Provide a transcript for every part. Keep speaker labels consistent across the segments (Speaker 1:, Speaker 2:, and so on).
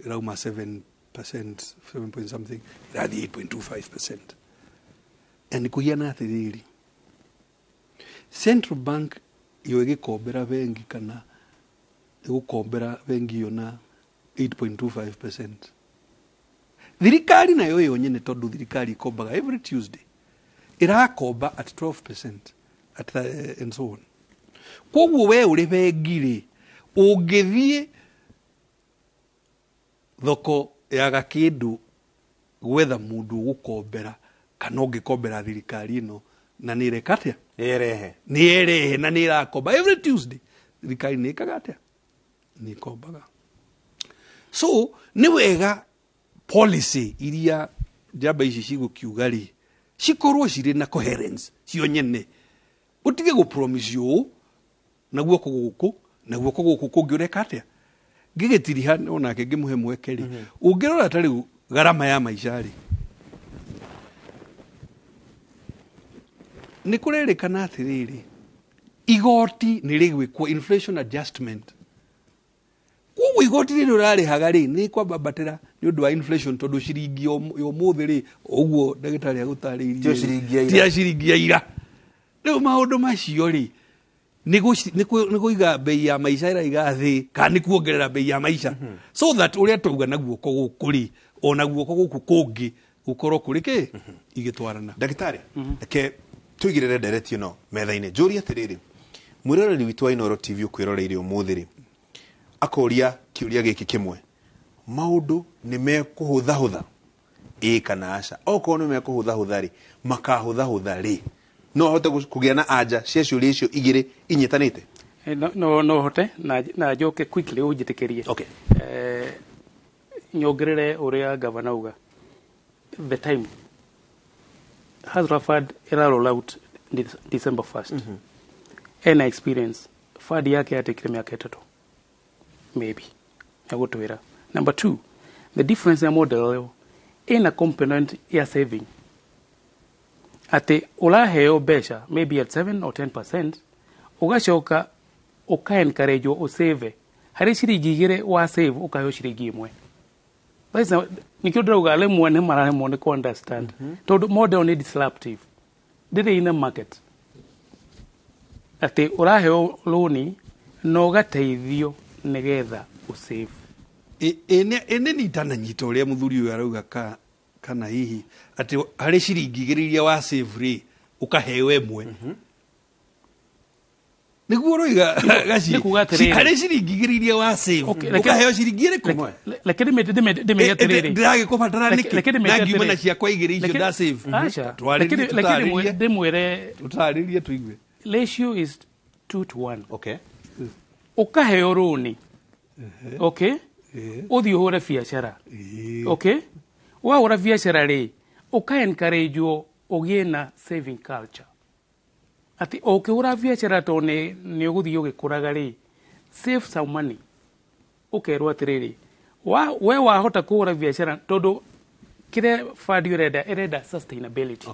Speaker 1: Ĩrauma 7%, 7 point something, ĩrathiĩ 8.25%. And kũhiana atĩrĩrĩ, central bank yo ĩgĩkombera bengi kana ĩgũkombera bengi ĩyo na 8.25%. Thirikari nayo yo nyene, tondũ thirikari ĩkombaga every Tuesday, ĩrakomba at 12% at the, and so on. Koguo we ũrĩ bengi rĩ, ũngĩthiĩ thoko ya gakĩndũ gwetha mũndũ ũgũkombera kana ũngĩkombera thirikari ĩno na nĩ ĩreka atĩa?
Speaker 2: Ĩrehe.
Speaker 1: Nĩ erehe na nĩ ĩrakomba every Tuesday. Thirikari nĩ ĩkaga atĩa? Nĩ ĩkombaga. So nĩ wega policy iria njamba ici cigũkiuga rĩ, cikorwo cirĩ na coherence cio nyene. Ũtige gũ promise ũũ na guoko gũkũ na guoko gũkũ kũngĩ ũreka atĩa? Ngĩgĩtiriha onake ngĩmũhe mweke rĩ, ũngĩrora ta rĩu gharama ya maica rĩ, nĩ kũrerĩkana atĩrĩrĩ, igoti nĩ rĩgwĩkwo inflation adjustment. Koguo igoti rĩrĩ ũrarĩhaga rĩ, nĩ kwambambatĩra nĩ ũndũ wa inflation, tondũ ciringi ya ũmũthĩ rĩ, ũguo ndagĩtarĩ agũtarĩirie,
Speaker 2: Tio ciringi ya ira.
Speaker 1: Ti ya ciringi ya ira. Rĩu maũndũ macio rĩ, nĩ kũiga bei ya maica ĩraiga thĩ kana nĩ kuongerera bei ya maica, so that ũrĩa twauga na guoko gũkũ rĩ, ona guoko gũkũ kũngĩ gũkorwo kũrĩ kĩ igĩtwarana.
Speaker 2: Ndagĩtarĩ, reke tũigĩrĩre ndereti ĩno metha-inĩ. Njũrie atĩrĩrĩ, mwĩroreri witũ wa Inooro TV ũkwĩroreire ũmũthĩ rĩ, akoria kĩũria gĩkĩ kĩmwe: maũndũ nĩ mekũhũthahũtha, ĩĩ kana aca? Okorwo nĩ mekũhũthahũtha rĩ, makahũthahũtha rĩ? No ahote kũgĩa na anja cia ciũria icio igĩrĩ inyitanĩte?
Speaker 3: No hote na njoke quickly ũnjĩtĩkĩrie.
Speaker 2: Okay.
Speaker 3: Nyongerere ũrĩa gavana auga. The time Hustler Fund ĩra roll out December 1st. Ena experience, fund yake yatekire mĩaka 3 maybe agũtwĩra. Number two, the difference ya model ĩyo, ĩna component ya saving, atĩ ũraheo mbeca maybe at 7 or 10%, ũgacoka ũka encourage ũsave. Harĩ ciringi 2 wa save, ũkaheo ciringi 1. Nĩkĩo ndĩrauga rĩmwe nĩ mararemwo nĩ kũ understand, tondũ model nĩ disruptive, ndĩrĩ in a market, atĩ ũraheo rũni na ũgateithio nĩgetha ũsave.
Speaker 1: Ĩ nĩ itananyita ũrĩa mũthuri ũyũ arauga kana hihi atĩ harĩ ciringi 2 iria wa save rĩ, ũkaheo 1. Nĩguo ũroiga gaci?
Speaker 3: Nĩ kuga atĩrĩrĩ.
Speaker 1: Harĩ ciringi 2 iria wa save,
Speaker 3: Okay,
Speaker 1: ũkaheo ciringi ĩrĩkũ?
Speaker 3: Reke ndĩmĩte atĩrĩrĩ.
Speaker 1: Ndĩragĩkũbatara nĩkĩ
Speaker 3: Reke ndĩmĩte
Speaker 1: na ngiuma na
Speaker 3: atĩrĩrĩ.
Speaker 1: ciakwa 2 icio nda save?
Speaker 3: Aca.
Speaker 1: Twarĩrie,
Speaker 3: Reke
Speaker 1: tũtarĩrie.
Speaker 3: ndĩmwĩre.
Speaker 1: Tũtarĩrie tũigue.
Speaker 3: Ratio is 2 to 1.
Speaker 2: Okay.
Speaker 3: Ũkaheo rũni, okay, ũthiĩ ũhũre biacara. Okay, wahũra biacara rĩ, ũka encourage ũgĩe na saving culture, atĩ ũkĩhũra biacara, tondũ nĩ ũgũthiĩ ũgĩkũraga rĩ, save some money. Ũkerwo atĩrĩrĩ, we wahota kũhũra biacara, tondũ kĩrĩa fund ĩrenda sustainability.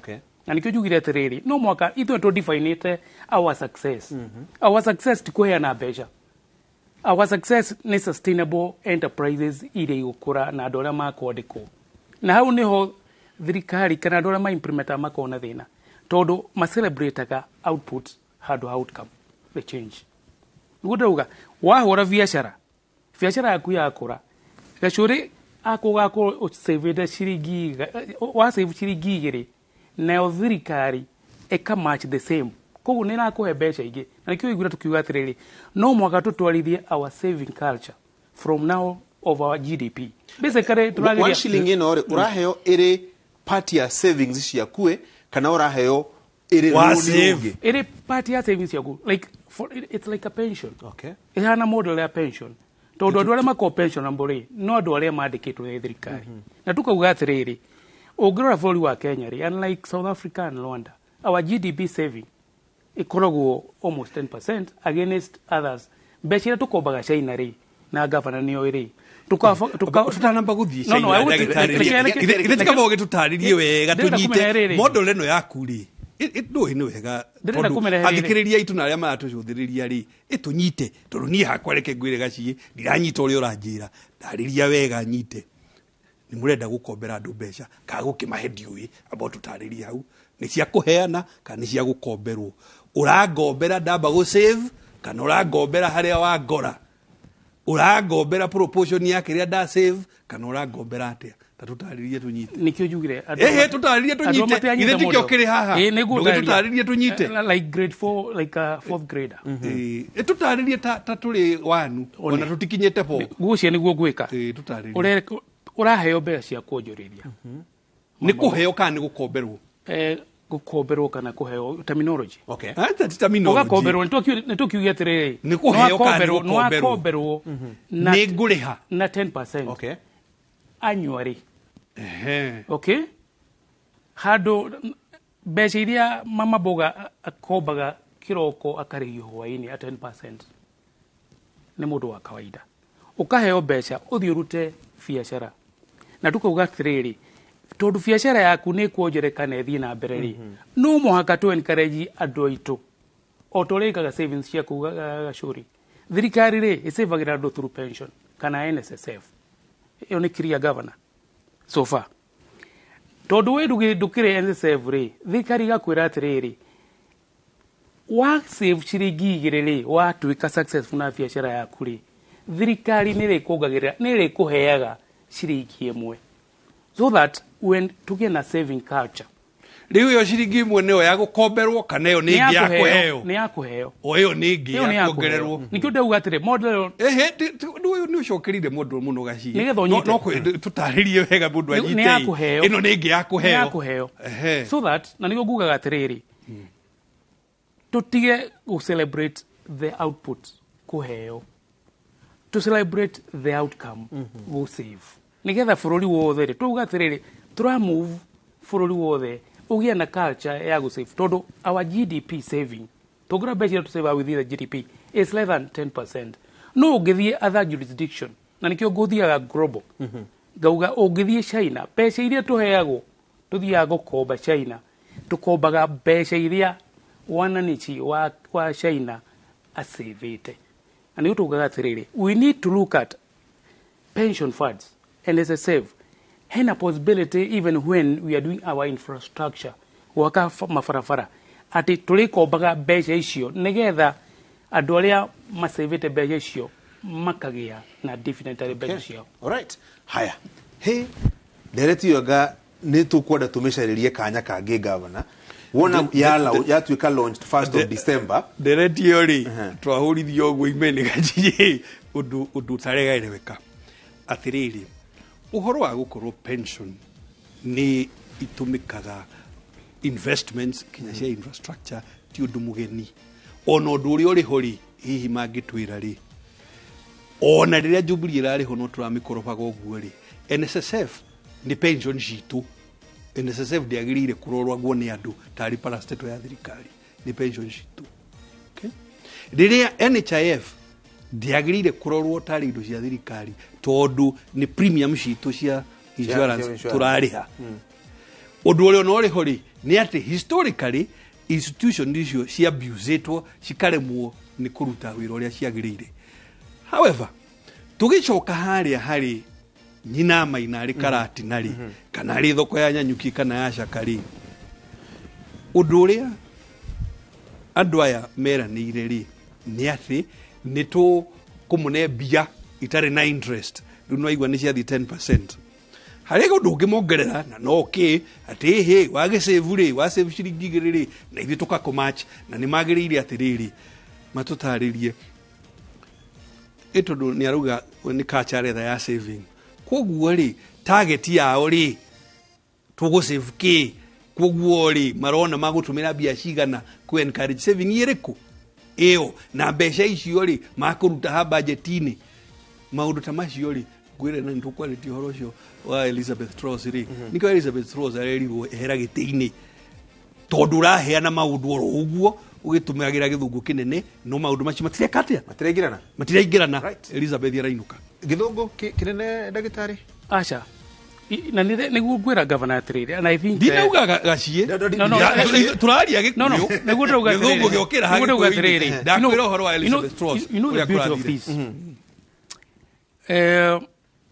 Speaker 3: Na nikĩo njugire atĩrĩrĩ, no mwaka ithuĩ tũ definite our success. Our success ti kũheana mbeca. Our success nĩ sustainable enterprises iria igũkũra na andũ arĩa makwandĩkwo. Na hau nĩho thirikari kana andũ arĩa ma-implementaga makoragwo na thĩna, tondũ macelebrataga output handũ ha outcome, the change. Nĩguo ndĩrauga, wahũra biacara, biacara yaku yakũra, gacũrĩ ako gakorwo ũcĩvĩte ciringi wa save ciringi 2, nayo thirikari ĩka match the same, koguo nĩ ĩrakũhe mbeca ingĩ. Na nĩkĩo ũiguire tũkiuga atĩrĩrĩ, no mũhaka tũtwarithie our saving culture from now of our GDP basically.
Speaker 2: One
Speaker 3: Tũrageria
Speaker 2: shilling ĩno rĩ, ũraheo ĩrĩ part ya savings ciaku ĩ, kana ũraheo ĩrĩ
Speaker 1: Wa
Speaker 2: rũni
Speaker 1: save.
Speaker 2: rũngĩ?
Speaker 3: Ĩrĩ part ya savings ciaku, like it's like a pension. Ĩhana model ya pension, tondũ andũ arĩa makoragwo pensionable rĩ, no andũ arĩa mandĩkĩtwo nĩ thirikari. Na tukauga atĩrĩrĩ, ũngĩrora bũrũri wa Kenya rĩ, unlike South Africa and Rwanda, our GDP saving ĩkoragwo almost 10% against others. Mbeca iria tũkombaga China rĩ, na gavana nĩoĩ rĩ,
Speaker 1: Tũtanamba gũthiĩ
Speaker 3: No,
Speaker 1: China,
Speaker 3: I would-
Speaker 1: ndagĩtarĩ,
Speaker 3: reke-
Speaker 1: githĩ ti kaba ũgĩtũtarĩrie wega
Speaker 3: Ndĩrenda
Speaker 1: tũnyite
Speaker 3: kũmenya rĩrĩ.
Speaker 1: model ĩno yaku rĩ? Ndũĩ nĩ wega
Speaker 3: Ndĩrenda
Speaker 1: tondũ
Speaker 3: kũmĩrehe rĩrĩ.
Speaker 1: athikĩrĩria aitũ na arĩa maratũcũthĩrĩria rĩ, ĩtũnyite, tondũ niĩ hakwa reke ngwĩre gaciĩ ndiranyita ũrĩa ũranjĩra, ndarĩria wega nyite. Nĩ mũrenda gũkombera andũ mbeca kana gũkĩmahe? Ndiũĩ, amba ũtũtarĩrie hau, nĩ cia kũheana kana nĩ cia gũkomberwo? Ũrangombera ndamba gũ save kana ũrangombera harĩa wangora? Ũrangombera proportion ya kĩrĩa nda save kana ũrangombera atĩa? Ta tũtarĩrie tũnyite.
Speaker 3: Nikio njugire.
Speaker 1: Ehe, tũtarĩrie tũnyite. Githĩ tikĩo kĩrĩ haha? Ndũgĩtũtarĩrie tũnyite.
Speaker 3: Like grade 4, like a fourth grader.
Speaker 1: Ĩĩ, ĩtũtarĩrie ta tũrĩ wanu ona tũtikinyĩte bo.
Speaker 3: Gucia niguo ngwĩka.
Speaker 1: Ĩĩ, tũtarĩrie.
Speaker 3: Ũraheo mbeca cia kuonjorithia.
Speaker 1: Nĩ kũheo kana nĩ gũkomberwo?
Speaker 3: Gũkomberwo kana kũheo, terminology.
Speaker 1: Ata ti terminology.
Speaker 3: Ũgakomberwo, nĩ tũkiuge atĩrĩrĩ,
Speaker 1: Nĩ kũheo kana nĩ
Speaker 3: nĩ
Speaker 1: gũkomberwo?
Speaker 3: wakomberwo na
Speaker 1: Nĩ ngũrĩha.
Speaker 3: Na 10% annually. Okay, handũ mbeca iria mama mboga akombaga kĩroko akarĩhio hwaĩ-inĩ at 10% nĩ mũndũ wa kawaida. Ũkaheo mbeca ũthiĩ ũrute biacara, na tukauga atĩrĩrĩ, tondũ biacara yaku nĩ ĩkuongereka na ĩthiĩ na mbere rĩ, no mũhaka tũ encourage andũ aitũ o ta ũrĩa ĩkaga savings ciaku gacũri. Thirikari rĩ, ĩsavagĩra andũ through pension kana NSSF. Ĩyo nĩ clear, governor, so far. Tondũ we ndũkĩrĩ NSSF rĩ, thirikari ĩgakwĩra atĩrĩrĩ, wa save ciringi 2 rĩ, watuĩka successful na biacara yaku rĩ, thirikari nĩ ĩrĩkuongagĩrĩra, nĩ ĩrĩkũheaga ciringi 1, so that when tũgĩe na saving culture.
Speaker 1: Rĩu ĩyo ciringi 1 nĩyo ya gũkomberwo kana ĩyo nĩ ĩngĩ ya kũheo?
Speaker 3: Nĩ ya kũheo.
Speaker 1: O ĩyo nĩ ĩngĩ
Speaker 3: Ĩyo nĩ
Speaker 1: ya
Speaker 3: ya
Speaker 1: kuongererwo?
Speaker 3: kũheo. Nĩkĩo ndauga atĩrĩ model.
Speaker 1: Ehe, ũyũ nĩ ũcokerire mũndũ mũno gaciĩ.
Speaker 3: Nĩgetha ũnyite.
Speaker 1: No tũtarĩrie wega mũndũ anyite.
Speaker 3: Nĩ ya kũheo.
Speaker 1: Ĩno nĩ ĩngĩ ya
Speaker 3: Nĩ ya
Speaker 1: kũheo?
Speaker 3: kũheo.
Speaker 1: Ehe.
Speaker 3: So that na nĩguo ngugaga atĩrĩrĩ, tũtige gũ celebrate the output kũheo, to celebrate the outcome gũ save, nĩgetha bũrũri wothe rĩ, twauga atĩrĩrĩ, tũra move bũrũri wothe ũgĩe na culture ya gũ save, tondũ our GDP saving, tũngĩra mbeca iria tũsave within the GDP is less than 10%. No ũngĩthiĩ other jurisdiction, na nĩkĩo ngũthiaga global, ngauga ũngĩthiĩ China, mbeca iria tũheagwo tũthiaga gũkomba China, tũkombaga mbeca iria wananchi wa China acĩvĩte. Na nĩguo tugaga atĩrĩrĩ, we need to look at pension funds, NSSF, hena possibility even when we are doing our infrastructure, gwaka mabarabara, atĩ tũrĩkombaga mbeca icio nĩgetha andũ arĩa macĩvĩte mbeca icio makagĩa na dividend harĩ mbeca ciao.
Speaker 2: Alright. Haya, he ndereti ĩyo nga nĩ tũkwenda tũmĩcarĩrie kanya kangĩ, gavana, wona yatuĩka launched 1st of December.
Speaker 1: Ndereti ĩyo rĩ, twahũrithio ũguo imene gaciĩ ũndũ ũtaregereweka atĩrĩrĩ, ũhoro wa gũkorwo pension nĩ itũmĩkaga investments kinya cia infrastructure ti ũndũ mũgeni, ona ũndũ ũrĩa ũrĩ ho rĩ, hihi mangĩtwĩra rĩ, ona rĩrĩa Jubilee ĩrarĩ ho no tũramĩkorobaga ũguo rĩ, NSSF nĩ pension citũ. NSSF ndĩagĩrĩire kũrorwagwo nĩ andũ tarĩ parastatal ya thirikari, nĩ pension citũ. Okay? Rĩrĩa NHIF ndĩagĩrĩire kũrorwo tarĩ indo cia thirikari, tondũ nĩ premium citũ cia insurance
Speaker 2: Cia insurance.
Speaker 1: Tũrarĩha. Ũndũ ũrĩa ona ũrĩ ho rĩ, nĩ atĩ historically institution icio ciabusĩtwo, cikaremwo nĩ kũruta wĩra ũrĩa ciagĩrĩire. However, tũgĩcoka harĩa harĩ nyina maina arĩ karatina rĩ, kana arĩ thoko ya Nyanyuki kana ya Caka rĩ, ũndũ ũrĩa andũ aya meranĩire rĩ, nĩ atĩ nĩ tũkũmũne mbia itarĩ na interest. Rĩu nĩwaigua nĩ ciathiĩ 10%. Harĩ ũndũ ũngĩ mongerera na no kĩ atĩ hĩ wagĩcĩvu rĩ, wacĩvu ciringi 2 rĩ, na ithuĩ tũkakũmatch, na nĩ magĩrĩire atĩrĩrĩ matũtarĩrie ĩ, tondũ nĩ arauga nĩ culture aretha ya saving. Koguo rĩ, target yao rĩ, tũgũsave kĩ? Koguo rĩ, marona magũtũmĩra mbia cigana ku encourage saving ĩrĩkũ ĩyo, na mbeca icio rĩ, makũruta ha budget-inĩ? Maũndũ ta macio rĩ, ngwĩre na nĩtũkwarĩtie ũhoro ũcio wa Elizabeth Truss rĩ, nĩkĩo Elizabeth Truss arerirwo ehera gĩtĩ-inĩ, tondũ ũraheana maũndũ oro ũguo ũgĩtũmagĩra gĩthũngũ kĩnene, no maũndũ macio matireka atĩa?
Speaker 2: Matiraingĩrana.
Speaker 1: Matiraingĩrana.
Speaker 2: Right.
Speaker 1: Elizabeth arainũka.
Speaker 2: Gĩthũngũ kĩnene, ndagĩtarĩ.
Speaker 3: Aca. Na nĩguo ngwĩra governor atĩrĩrĩ, and I think
Speaker 1: Ndinauga gaciĩ.
Speaker 3: No,
Speaker 1: Tũraria Gĩkũyũ.
Speaker 3: No, nĩguo ndauga atĩrĩrĩ.
Speaker 1: Gĩthũngũ gĩokĩra
Speaker 3: Nĩguo ndauga
Speaker 1: Gĩkũyũ-inĩ.
Speaker 3: atĩrĩrĩ.
Speaker 1: Ndakwĩra ũhoro wa Elizabeth Truss,
Speaker 3: You know the
Speaker 1: ũrĩa
Speaker 3: beauty of
Speaker 1: kũrathire.
Speaker 3: this.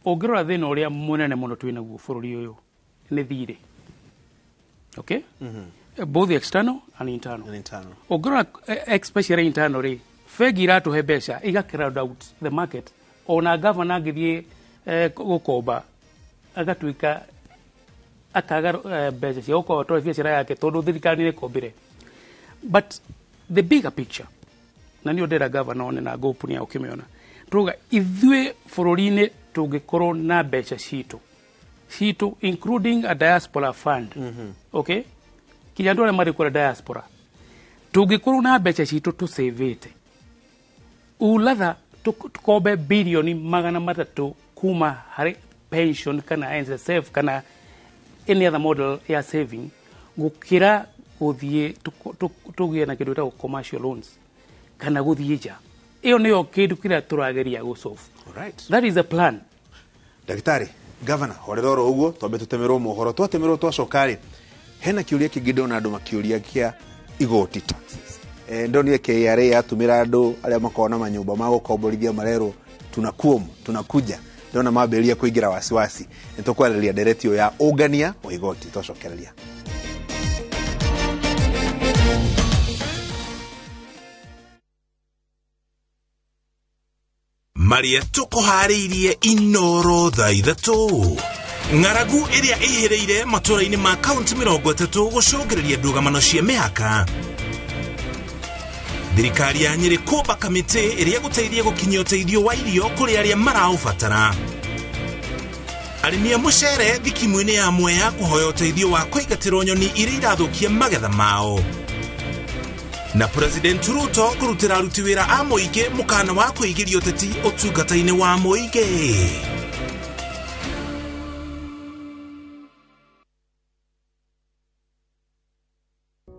Speaker 3: Ũngĩrora thĩna ũrĩa mũnene mũno twĩ naguo bũrũri ũyũ nĩ thirĩ. Okay? Both external and internal.
Speaker 2: And internal.
Speaker 3: Ũngĩrora especially internal rĩ, bengi iratũhe mbeca iga crowd out the market. Ona governor angĩthiĩ gũkomba agatuĩka akaga mbeca cia gũkorwo tondũ biacara yake tondũ thirikari nĩ ĩkombire. But the bigger picture, na nĩyo ndĩra governor one na ngũpuni ya ũkĩmĩona, tuga ithuĩ bũrũri-inĩ tũngĩkorwo na mbeca citũ including a diaspora fund, okay, kinya andũ arĩa marĩ kũrĩa diaspora, tũngĩkorwo na mbeca citũ tũcĩvĩte, ulatha tukombe 300 bilioni kuma harĩ pension kana NSSF kana any other model ya saving gũkĩra gũthiĩ tũgĩe na kĩndũ gĩtagwo commercial loans kana gũthiĩ nja. Ĩyo nĩyo kĩndũ kĩrĩa tũrageria gũsolve.
Speaker 2: Alright.
Speaker 3: That is the plan.
Speaker 2: Ndagĩtarĩ governor, horera oro ũguo, twambe tũtemerwo mohoro. Twatemerwo twacoka rĩ, hena kĩũria kĩngĩ ndona andũ makĩũria kĩa igoti, taxes. Ndonire KRA yatũmĩra andũ arĩa makoragwo na manyũmba ma gũkomborithia marerwo tunakuom tunakuja. Ndona mambĩrĩria kũingĩra wasiwasi. Nĩ tũkwarĩrĩria ndereti ĩyo ya ũngania wa igoti twacokereria.
Speaker 4: Marĩa tũkũharĩirie Inoro thaa 3, ng'aragu ĩrĩa ĩhĩrĩire matũra-inĩ ma kaunti 30 gũcũngĩrĩria ndũgamano cia mĩhaka, thirikari ya Nyĩrĩ kũmba kamĩtĩ ĩrĩa gũteithia gũkinyia ũteithio wa irio kũrĩ arĩa maraũbatara, arĩmi a mũcere thikimu-inĩ ya Mwea kũhoya ũteithio wa kũingatĩrwo nyoni iria irathũkia magetha mao, na President Ruto kũrutĩra aruti wĩra a mũingĩ mũkana wa kũingĩria ũteti ũtungata-inĩ wa mũingĩ.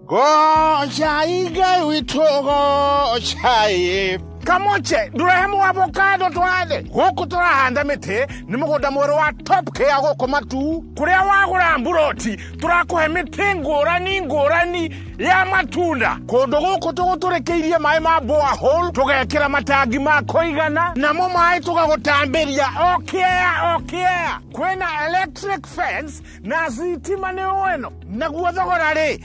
Speaker 5: Goca Ngai witũ, gocai.
Speaker 6: Kamoche, ndũrehe mũavocado twathe gũkũ. Tũrahanda mĩtĩ nĩ mũgũnda mwerũ wa Top Care gũkũ Matu, kũrĩa wagũra mburoti tũrakũhe mĩtĩ ngũrani ngũrani ya matunda. Kũndũ gũkũ tũgũtũrĩkĩirie maĩ ma borehole, tũgekĩra matangi ma kũigana, namo maĩ tũgagũtambĩria o kĩea o kĩea. Kwĩna electric fence na thitima nĩ ũeno. Naguo thogora rĩ,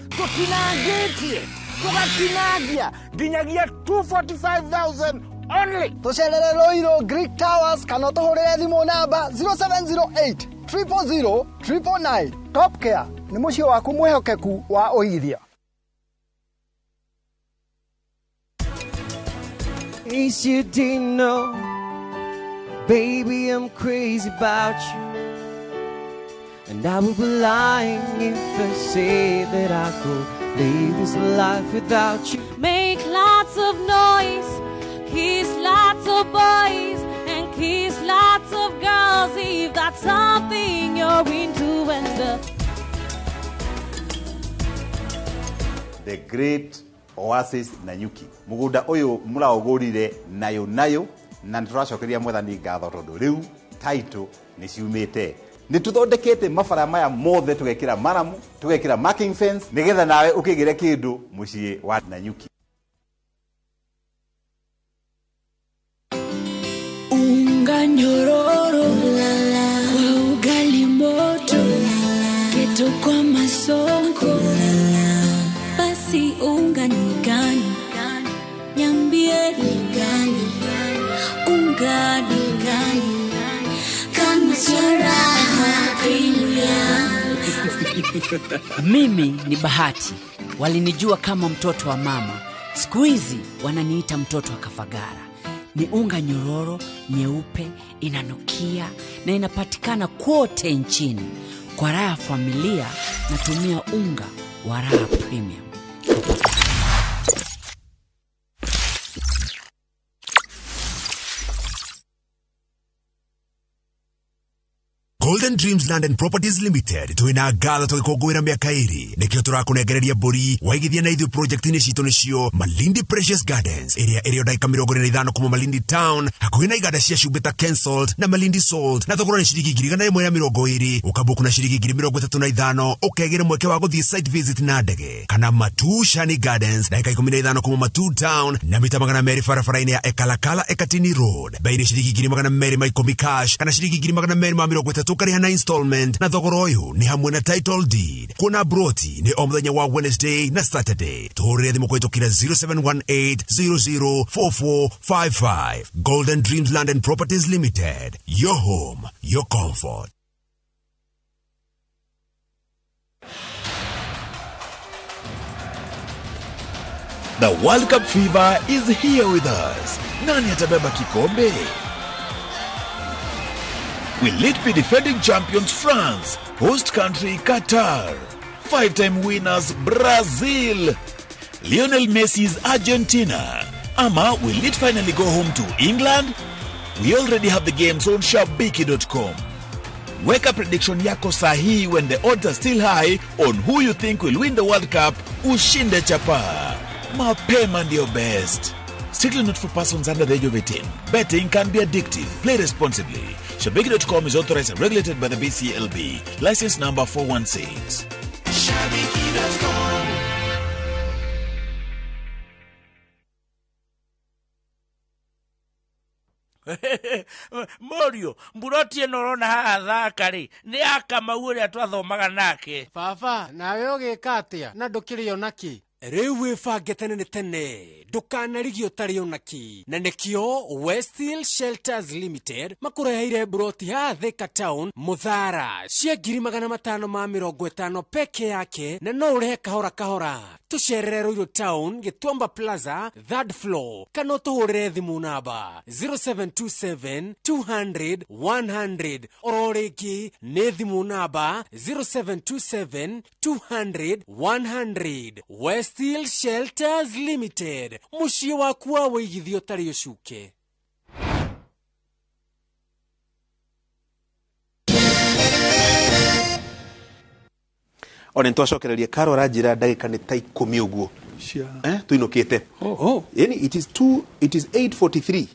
Speaker 6: tũtinangĩtie, tũgatinangia nginyagia 245,000 only.
Speaker 7: Tũcerere Ruiru Greek Towers kana ũtũhũrĩre thimũ namba 0708 000 999. Top Care nĩ mũciĩ waku mwĩhokeku wa ũigithia.
Speaker 8: Case you didn't know, baby, I'm crazy about you. And I would be lying if I said that I could live this life without you.
Speaker 9: Make lots of noise, kiss lots of boys, and kiss lots of girls if that's something you're into. And the
Speaker 10: The Great Oasis Nanyuki, mugunda uyu muraugurire nayo nayo, na nituracokeria Mwathani ngatho tondu riu title ni ciumite. Nĩ tũthondekete mabara maya mothe, tũgekĩra maramu, tũgekĩra marking fence, nĩgetha nawe ũkĩgĩre kĩndũ mũciĩ wa Nanyuki.
Speaker 11: Unga nyororo kwa ugali moto, keto kwa masonko.
Speaker 9: Basi unga ni gani? Niambie ni gani? Unga ni gani? Kama sio Raha Premium.
Speaker 12: Mimi ni Bahati. Walinijua kama mtoto wa mama. Siku hizi wananiita mtoto wa Kafagara. Ni unga nyororo, nyeupe, inanukia na inapatikana kote nchini. Kwa raha ya familia natumia unga wa Raha Premium.
Speaker 4: Golden Dreams Land and Properties Limited twina ngatho tũgĩkũngũĩra mĩaka ĩrĩ nĩkĩo tũrakũnengereria mbũri waigithia na ithuĩ project-inĩ citũ nĩcio Malindi Precious Gardens ĩrĩa ĩrĩ o ndagĩka 45 kuma Malindi Town hakuhĩ na iganda cia cumbĩ ta Kensalt na Malindi Salt na thogora nĩ ciringi 120,000 ũkabuku na ciringi 35,000 ũkegĩra mweke wa gũthiĩ site visit na ndege kana Matu Shani Gardens ndagĩka 15 kuma Matu Town na mita 200 barabara-inĩ ya Ekalakala Ekatini Road bei nĩ ciringi 210,000 cash kana ciringi 230,000 ũkarĩha na installment na thogora ũyũ nĩ hamwe na title deed. Kuona broti nĩ o mũthenya wa Wednesday na Saturday. Tũhũrĩre thimũ kũhĩtũkĩra 0718004455. Golden Dreams Land and Properties Limited, your home, your comfort.
Speaker 13: The World Cup fever is here with us. Nani atabeba kikombe? Will it be defending champions France, host country Qatar, five-time winners Brazil, Lionel Messi's Argentina? Ama will it finally go home to England? We already have the games on Shabiki.com. Weka prediction yako sahihi when the odds are still high on who you think will win the World Cup. Ushinde chapa. Mapema ndio best. Strictly not for persons under the age of 18. Betting can be addictive. Play responsibly. Shabiki.com is authorized and regulated by the BCLB. License number 416.
Speaker 4: Shabiki.com.
Speaker 14: Morio, mburoti ĩno ũrona haha thaka rĩ nĩ ya Kamau ũrĩa twathomaga nake.
Speaker 15: Baba, nawe ũgĩka atĩa na ndũkĩrĩ ona kĩ? Rĩu wĩbange tene nĩ tene ndũkanarigio ũtarĩ ona kĩ, na nĩkĩo Westhill Shelters Limited makũreheire mburoti haha Thika Town Mũthara cia 550,000 peke yake, na no ũrĩhe kahora kahora. Tũcerere Ruiru Town Gĩtuamba Plaza third floor, kana ũtũhũrĩre thimũ namba 0727 200 100. Oro rĩngĩ nĩ thimũ namba 0727 200 100. Westhill Shelters Limited, mũciĩ waku wa wĩigithio ũtarĩ ũcuke.
Speaker 2: Ona nitwacokereria Karo aranjĩra ndagĩka nĩ ta 10 ũguo tuinũkĩte. Yani it is 2, it is 8:43.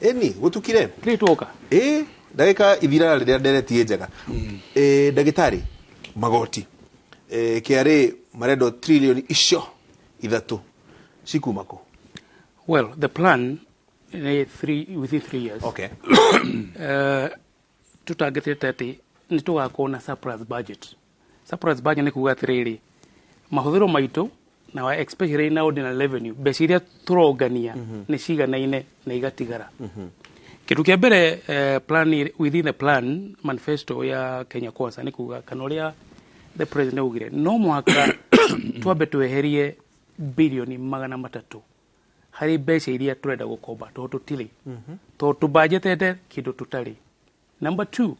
Speaker 2: Eni gũtukire
Speaker 3: tuoka
Speaker 2: ndagĩka ithiraga rĩrĩa ndereti njega. Ndagĩtarĩ magoti KRA marendo trilioni icio 3 cikuma kũ?
Speaker 3: Well, the plan within 3 years.
Speaker 2: Okay.
Speaker 3: Tũtangĩtĩte atĩ nĩ tũgakorwo na surplus budget. Surplus budget nĩ kuga atĩrĩrĩ, mahũthĩro maitũ na especially na ordinary revenue, mbeca iria tũrongania nĩ ciganaine na igatigara. Kĩndũ kĩa mbere plan within the plan manifesto ya Kenya Kwanza nĩ kuga kana ũrĩa the president augire no mũhaka twambe tweherie bilioni 300 harĩ mbeca iria tũrenda gũkomba tondũ tũtirĩ, tondũ tũbanjetete kĩndũ tũtarĩ. Number 2,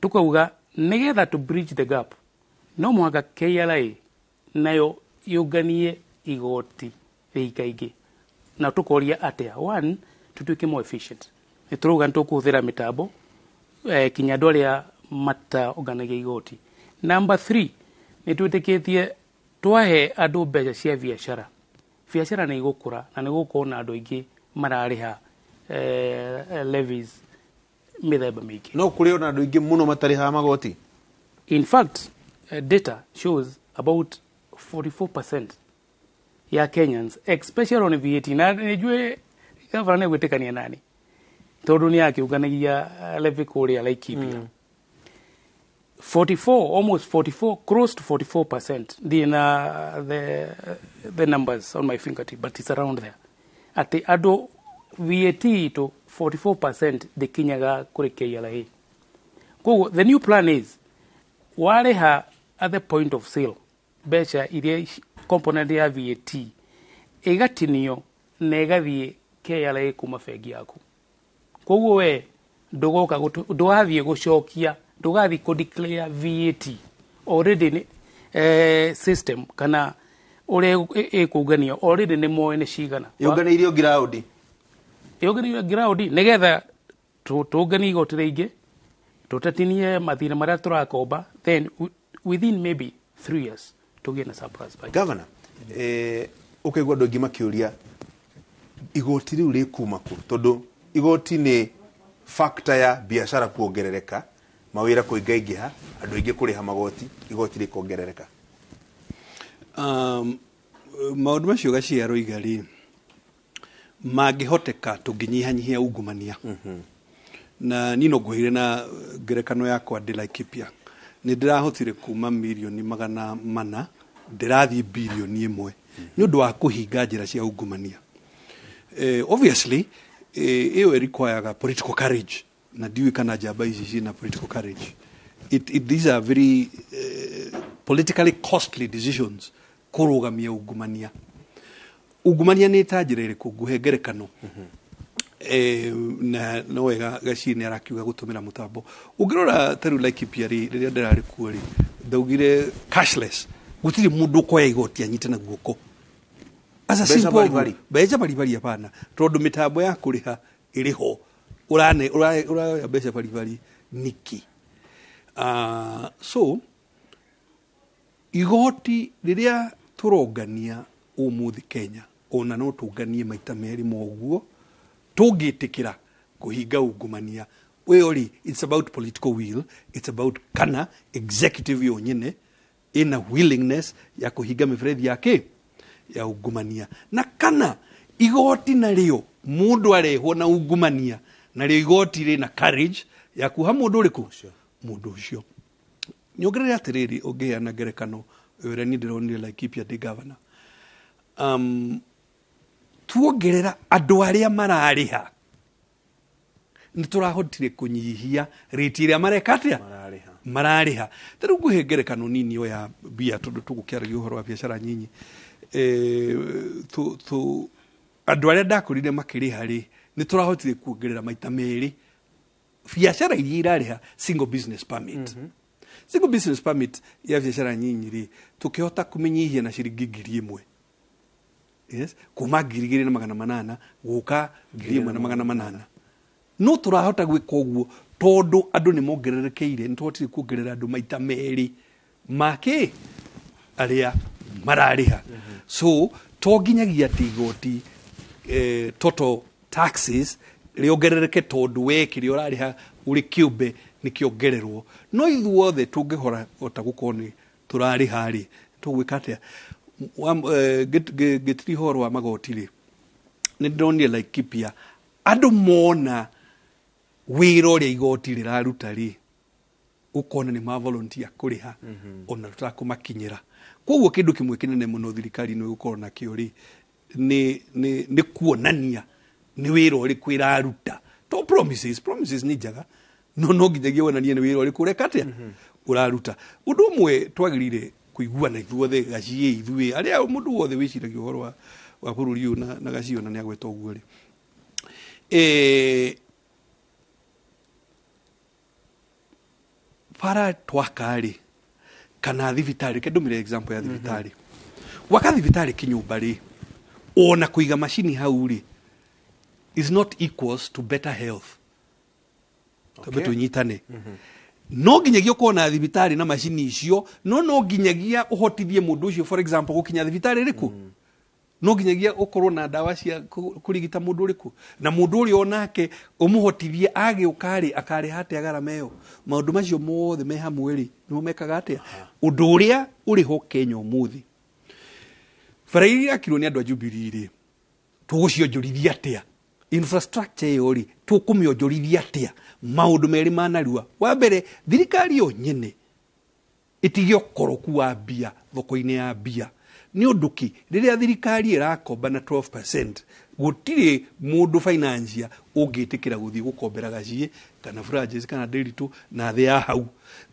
Speaker 3: tukauga nĩgetha to bridge the gap no mũhaka KRA nayo yũnganie igoti rĩingaingĩ, na tũkoria atĩa? One, tũtuĩke more efficient. Nĩ tũrauga nĩ tũkũhũthĩra mĩtambo kinya andũ arĩa mataũnganagia igoti. Number 3, nĩ twĩtĩkĩtie twahe andũ mbeca cia biacara, biacara nĩ igũkũra na nĩ gũkorwo na andũ aingĩ mararĩha levies mĩthemba mĩingĩ.
Speaker 2: No kũrĩ ona andũ aingĩ mũno matarĩhaga magoti.
Speaker 3: In fact, data shows about 44% ya Kenyans, especially on VAT, na nĩnjũĩ gavana nĩ gwĩtĩkania nani tondũ nĩ akĩũnganagia levy kũrĩa Laikipia. 44, almost 44, close to 44%. The numbers on my fingertip, but it's around there. Atĩ andũ VAT to 44% ndĩkinyaga kũrĩ KRA. Koguo the new plan is warĩha at the point of sale mbeca iria component ya VAT ĩgatinio na ĩgathiĩ KRA kuma bengi yaku. Koguo we ndũgoka ndũgathiĩ gũcokia, ndũgathiĩ kũ declare VAT already nĩ system kana ũrĩa ĩkũnganio already nĩ moĩ nĩ cigana.
Speaker 2: Yũnganĩirio ground.
Speaker 3: Yũnganĩirio ground nĩgetha tũnganie igoti rĩingĩ Tũtatinie mathirĩ marĩa tũrakomba, then within maybe 3 years tũgĩe na surplus budget.
Speaker 2: Governor, ũkaigua andũ aingĩ makĩũria igoti rĩu rĩkuma kũ, tondũ igoti nĩ factor ya biacara kuongerereka, mawĩra kũingaingĩha, andũ aingĩ kũrĩha magoti, igoti rĩkongerereka.
Speaker 1: Maũndũ macio Gacia aroiga rĩ, mangĩhoteka tũngĩnyihanyihia ungumania. Na niĩ no ngũheire na ngerekano yakwa ndĩ Laikipia, nĩ ndĩrahotire kuma mirioni 400 ndĩrathiĩ birioni 1 nĩ ũndũ wa kũhinga njĩra cia ungumania. Obviously ĩyo ĩrequiraga political courage, na ndiũĩ kana njamba ici ciĩna political courage. These are very politically costly decisions kũrũgamia ungumania. Ungumania nĩ ta njĩra ĩrĩkũ? Ngũhe ngerekano. Na no wega Gaciĩ nĩ arakiuga gũtũmĩra mũtambo. Ũngĩrora ta rĩu Laikipia rĩ, rĩrĩa ndĩrarĩ kuo rĩ, ndaugire cashless, gũtirĩ mũndũ ũkoya igoti anyite na guoko. As a
Speaker 2: Mbeca
Speaker 1: simple
Speaker 2: baribari.
Speaker 1: Mbeca baribari hapana, tondũ mĩtambo ya kũrĩha ĩrĩ ho. Ũrane ũroya mbeca baribari niki? So igoti rĩrĩa tũrongania ũmũthĩ Kenya, ona no tũnganie maita merĩ moguo tũngĩtĩkĩra kũhinga ungumania ũyũ rĩ. It's about political will, it's about kana executive yo nyene ĩna willingness ya kũhinga mĩberethi ya kĩ ya ungumania, na kana igoti narĩo mũndũ arehwo na ungumania, narĩo igoti rĩna courage ya kuoha mũndũ ũrĩkũ, mũndũ ũcio. Nyongerere atĩrĩrĩ, ũngĩheana ngerekano ũrĩa niĩ ndĩronire Laikipia ndĩ governor, tuongerera andũ arĩa mararĩha, nĩ tũrahotire kũnyihia rĩti ĩrĩa mareka atĩa, mararĩha. Ta rĩu ngũhe ngerekano nini o ya mbia, tondũ tũgũkĩaragia ũhoro wa biacara nyinyi. Andũ arĩa ndakorire makĩrĩha rĩ, nĩ tũrahotire kuongerera maita merĩ biacara iria irarĩha single business permit. Single business permit ya biacara nyinyi rĩ, tũkĩhota kũmĩnyihia na ciringi 1,000, yes, kuma 2,800 gũka 1,800. No tũrahota gwĩka ũguo tondũ andũ nĩ mongererekeire, nĩ tũhotire kuongerera andũ maita merĩ makĩ arĩa mararĩha. So to nginyagia atĩ igoti, total taxes rĩongerereke tondũ we kĩrĩa ũrarĩha ũrĩ kĩũmbe nĩ kĩongererwo, no ithuothe tũngĩhora ota gũkorwo nĩ tũrarĩha rĩ, tũgwĩka atĩa? Ngĩtiri ũhoro wa magoti rĩ, nĩ ndĩronire Laikipia andũ mona wĩra ũrĩa igoti rĩraruta rĩ, ũkona nĩ ma volunteer kũrĩha ona tũtakũmakinyĩra. Koguo kĩndũ kĩmwe kĩnene mũno thirikari ĩno ĩgũkorwo nakĩo rĩ, nĩ kuonania nĩ wĩra ũrĩkũ ĩraruta. To promises, promises nĩ njega, no nginyagia wonanie nĩ wĩra ũrĩkũ ũreka atĩa, ũraruta. Ũndũ ũmwe twagĩrĩire kũiguana ithuothe, Gaciĩ, ithuĩ arĩa mũndũ wothe wĩciragia ũhoro wa bũrũri ũyũ, na Gaciĩ ona nĩ agweta ũguo rĩ, bara twaka rĩ, kana thibitarĩ, reke ndũmĩre example ya thibitarĩ. Gwaka thibitarĩ kĩnyũmba rĩ, ona kũiga macini hau rĩ, is not equals to better health. Twambe tũnyitane, no nginyagia ũkorwo na thibitarĩ na macini icio, no nginyagia ũhotithie mũndũ ũcio, for example, gũkinya thibitarĩ ĩrĩkũ, no nginyagia ũkorwo na ndawa cia kũrigita mũndũ ũrĩkũ, na mũndũ ũrĩa onake ũmũhotithie agĩũka rĩ, akarĩha atĩa garama ĩyo. Maũndũ macio mothe me hamwe rĩ, nĩmo mekaga atĩa ũndũ ũrĩa ũrĩ ho Kenya ũmũthĩ. Bara iria irakirwo nĩ andũ a Jubilee rĩ, tũgũcionjorithia atĩa? Infrastructure ĩyo rĩ, tũkũmĩonjorithia atĩa? Maũndũ merĩ manarua. Wa mbere, thirikari yo nyene ĩtige ũkoroku wa mbia thoko-inĩ ya mbia. Nĩ ũndũ kĩ rĩrĩa thirikari ĩrakomba na 12%, gũtirĩ mũndũ financier ũngĩtĩkĩra gũthiĩ gũkombera Gaciĩ kana Francis kana Nderitu na thĩ ya hau.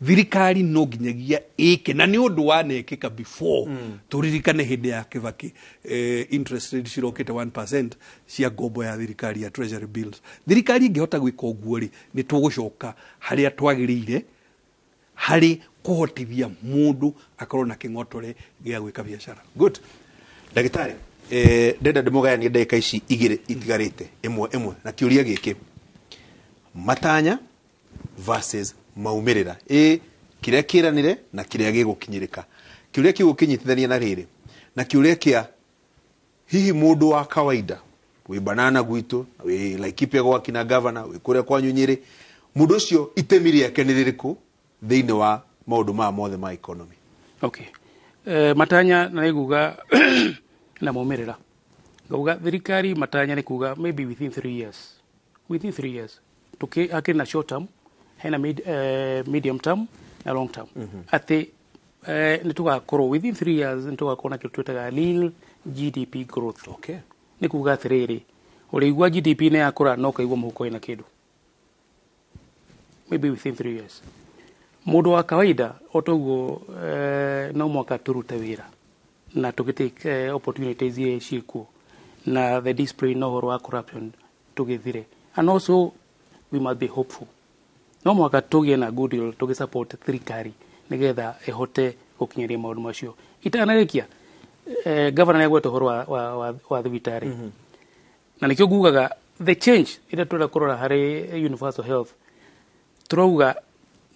Speaker 1: Thirikari no nginyagia ĩke, na nĩ ũndũ wanekĩka before. Tũririkane hĩndĩ ya Kibaki, interest rate cirokĩte 1% cia ngombo ya thirikari ya treasury bills. Thirikari ĩngĩhota gwĩka ũguo rĩ, nĩ tũgũcoka harĩa twagĩrĩire harĩ kũhotithia mũndũ akorwo na kĩng'otore gĩa gwĩka biacara.
Speaker 2: Good. Ndagĩtarĩ, ndenda ndĩmũgayanie ndagĩka ici igĩrĩ itigarĩte ĩmwe ĩmwe na kĩũria gĩkĩ: matanya versus Maumĩrĩra ĩ kĩrĩa kĩranire na kĩrĩa gĩgũkinyĩrĩka. Kĩũria kĩu ũkĩnyitithania na rĩrĩ na kĩũria kĩa hihi mũndũ wa kawaida wĩ banana gwitũ, wĩ Laikipia gwa kina governor, wĩ kũrĩa kwanyu Nyĩrĩ, mũndũ ũcio itemi rĩake nĩ rĩrĩkũ thĩinĩ wa maũndũ maya mothe ma economy?
Speaker 3: Okay. Matanya na nĩnguga na maumĩrĩra, ngauga thirikari matanya nĩ kuga maybe within 3 years, within 3 years tuki hakĩrĩ na short term, hena medium term na long term. Atĩ nĩ tũgakorwo within 3 years nĩ tũgakorwo na kĩndũ twĩtaga real GDP growth. Nĩ kuga atĩrĩrĩ, ũrĩigua GDP nĩ yakũra no ũkaigua mũhuko ĩna kĩndũ maybe within 3 years. Mũndũ wa kawaida o toguo no mwaka tũrute wĩra na tũgĩtake opportunities iria ciĩkuo na the discipline na ũhoro wa corruption tũgĩthire, and also we must be hopeful. No mwaka tũgĩe na goodwill tũgĩsupport thirikari nĩgetha ĩhote gũkinyanĩria maũndũ macio. Itanarĩkia, governor nĩagweta ũhoro wa thibitarĩ. Na nĩkĩo ngugaga the change ĩrĩa tũrenda kũrora harĩ universal health, tũrauga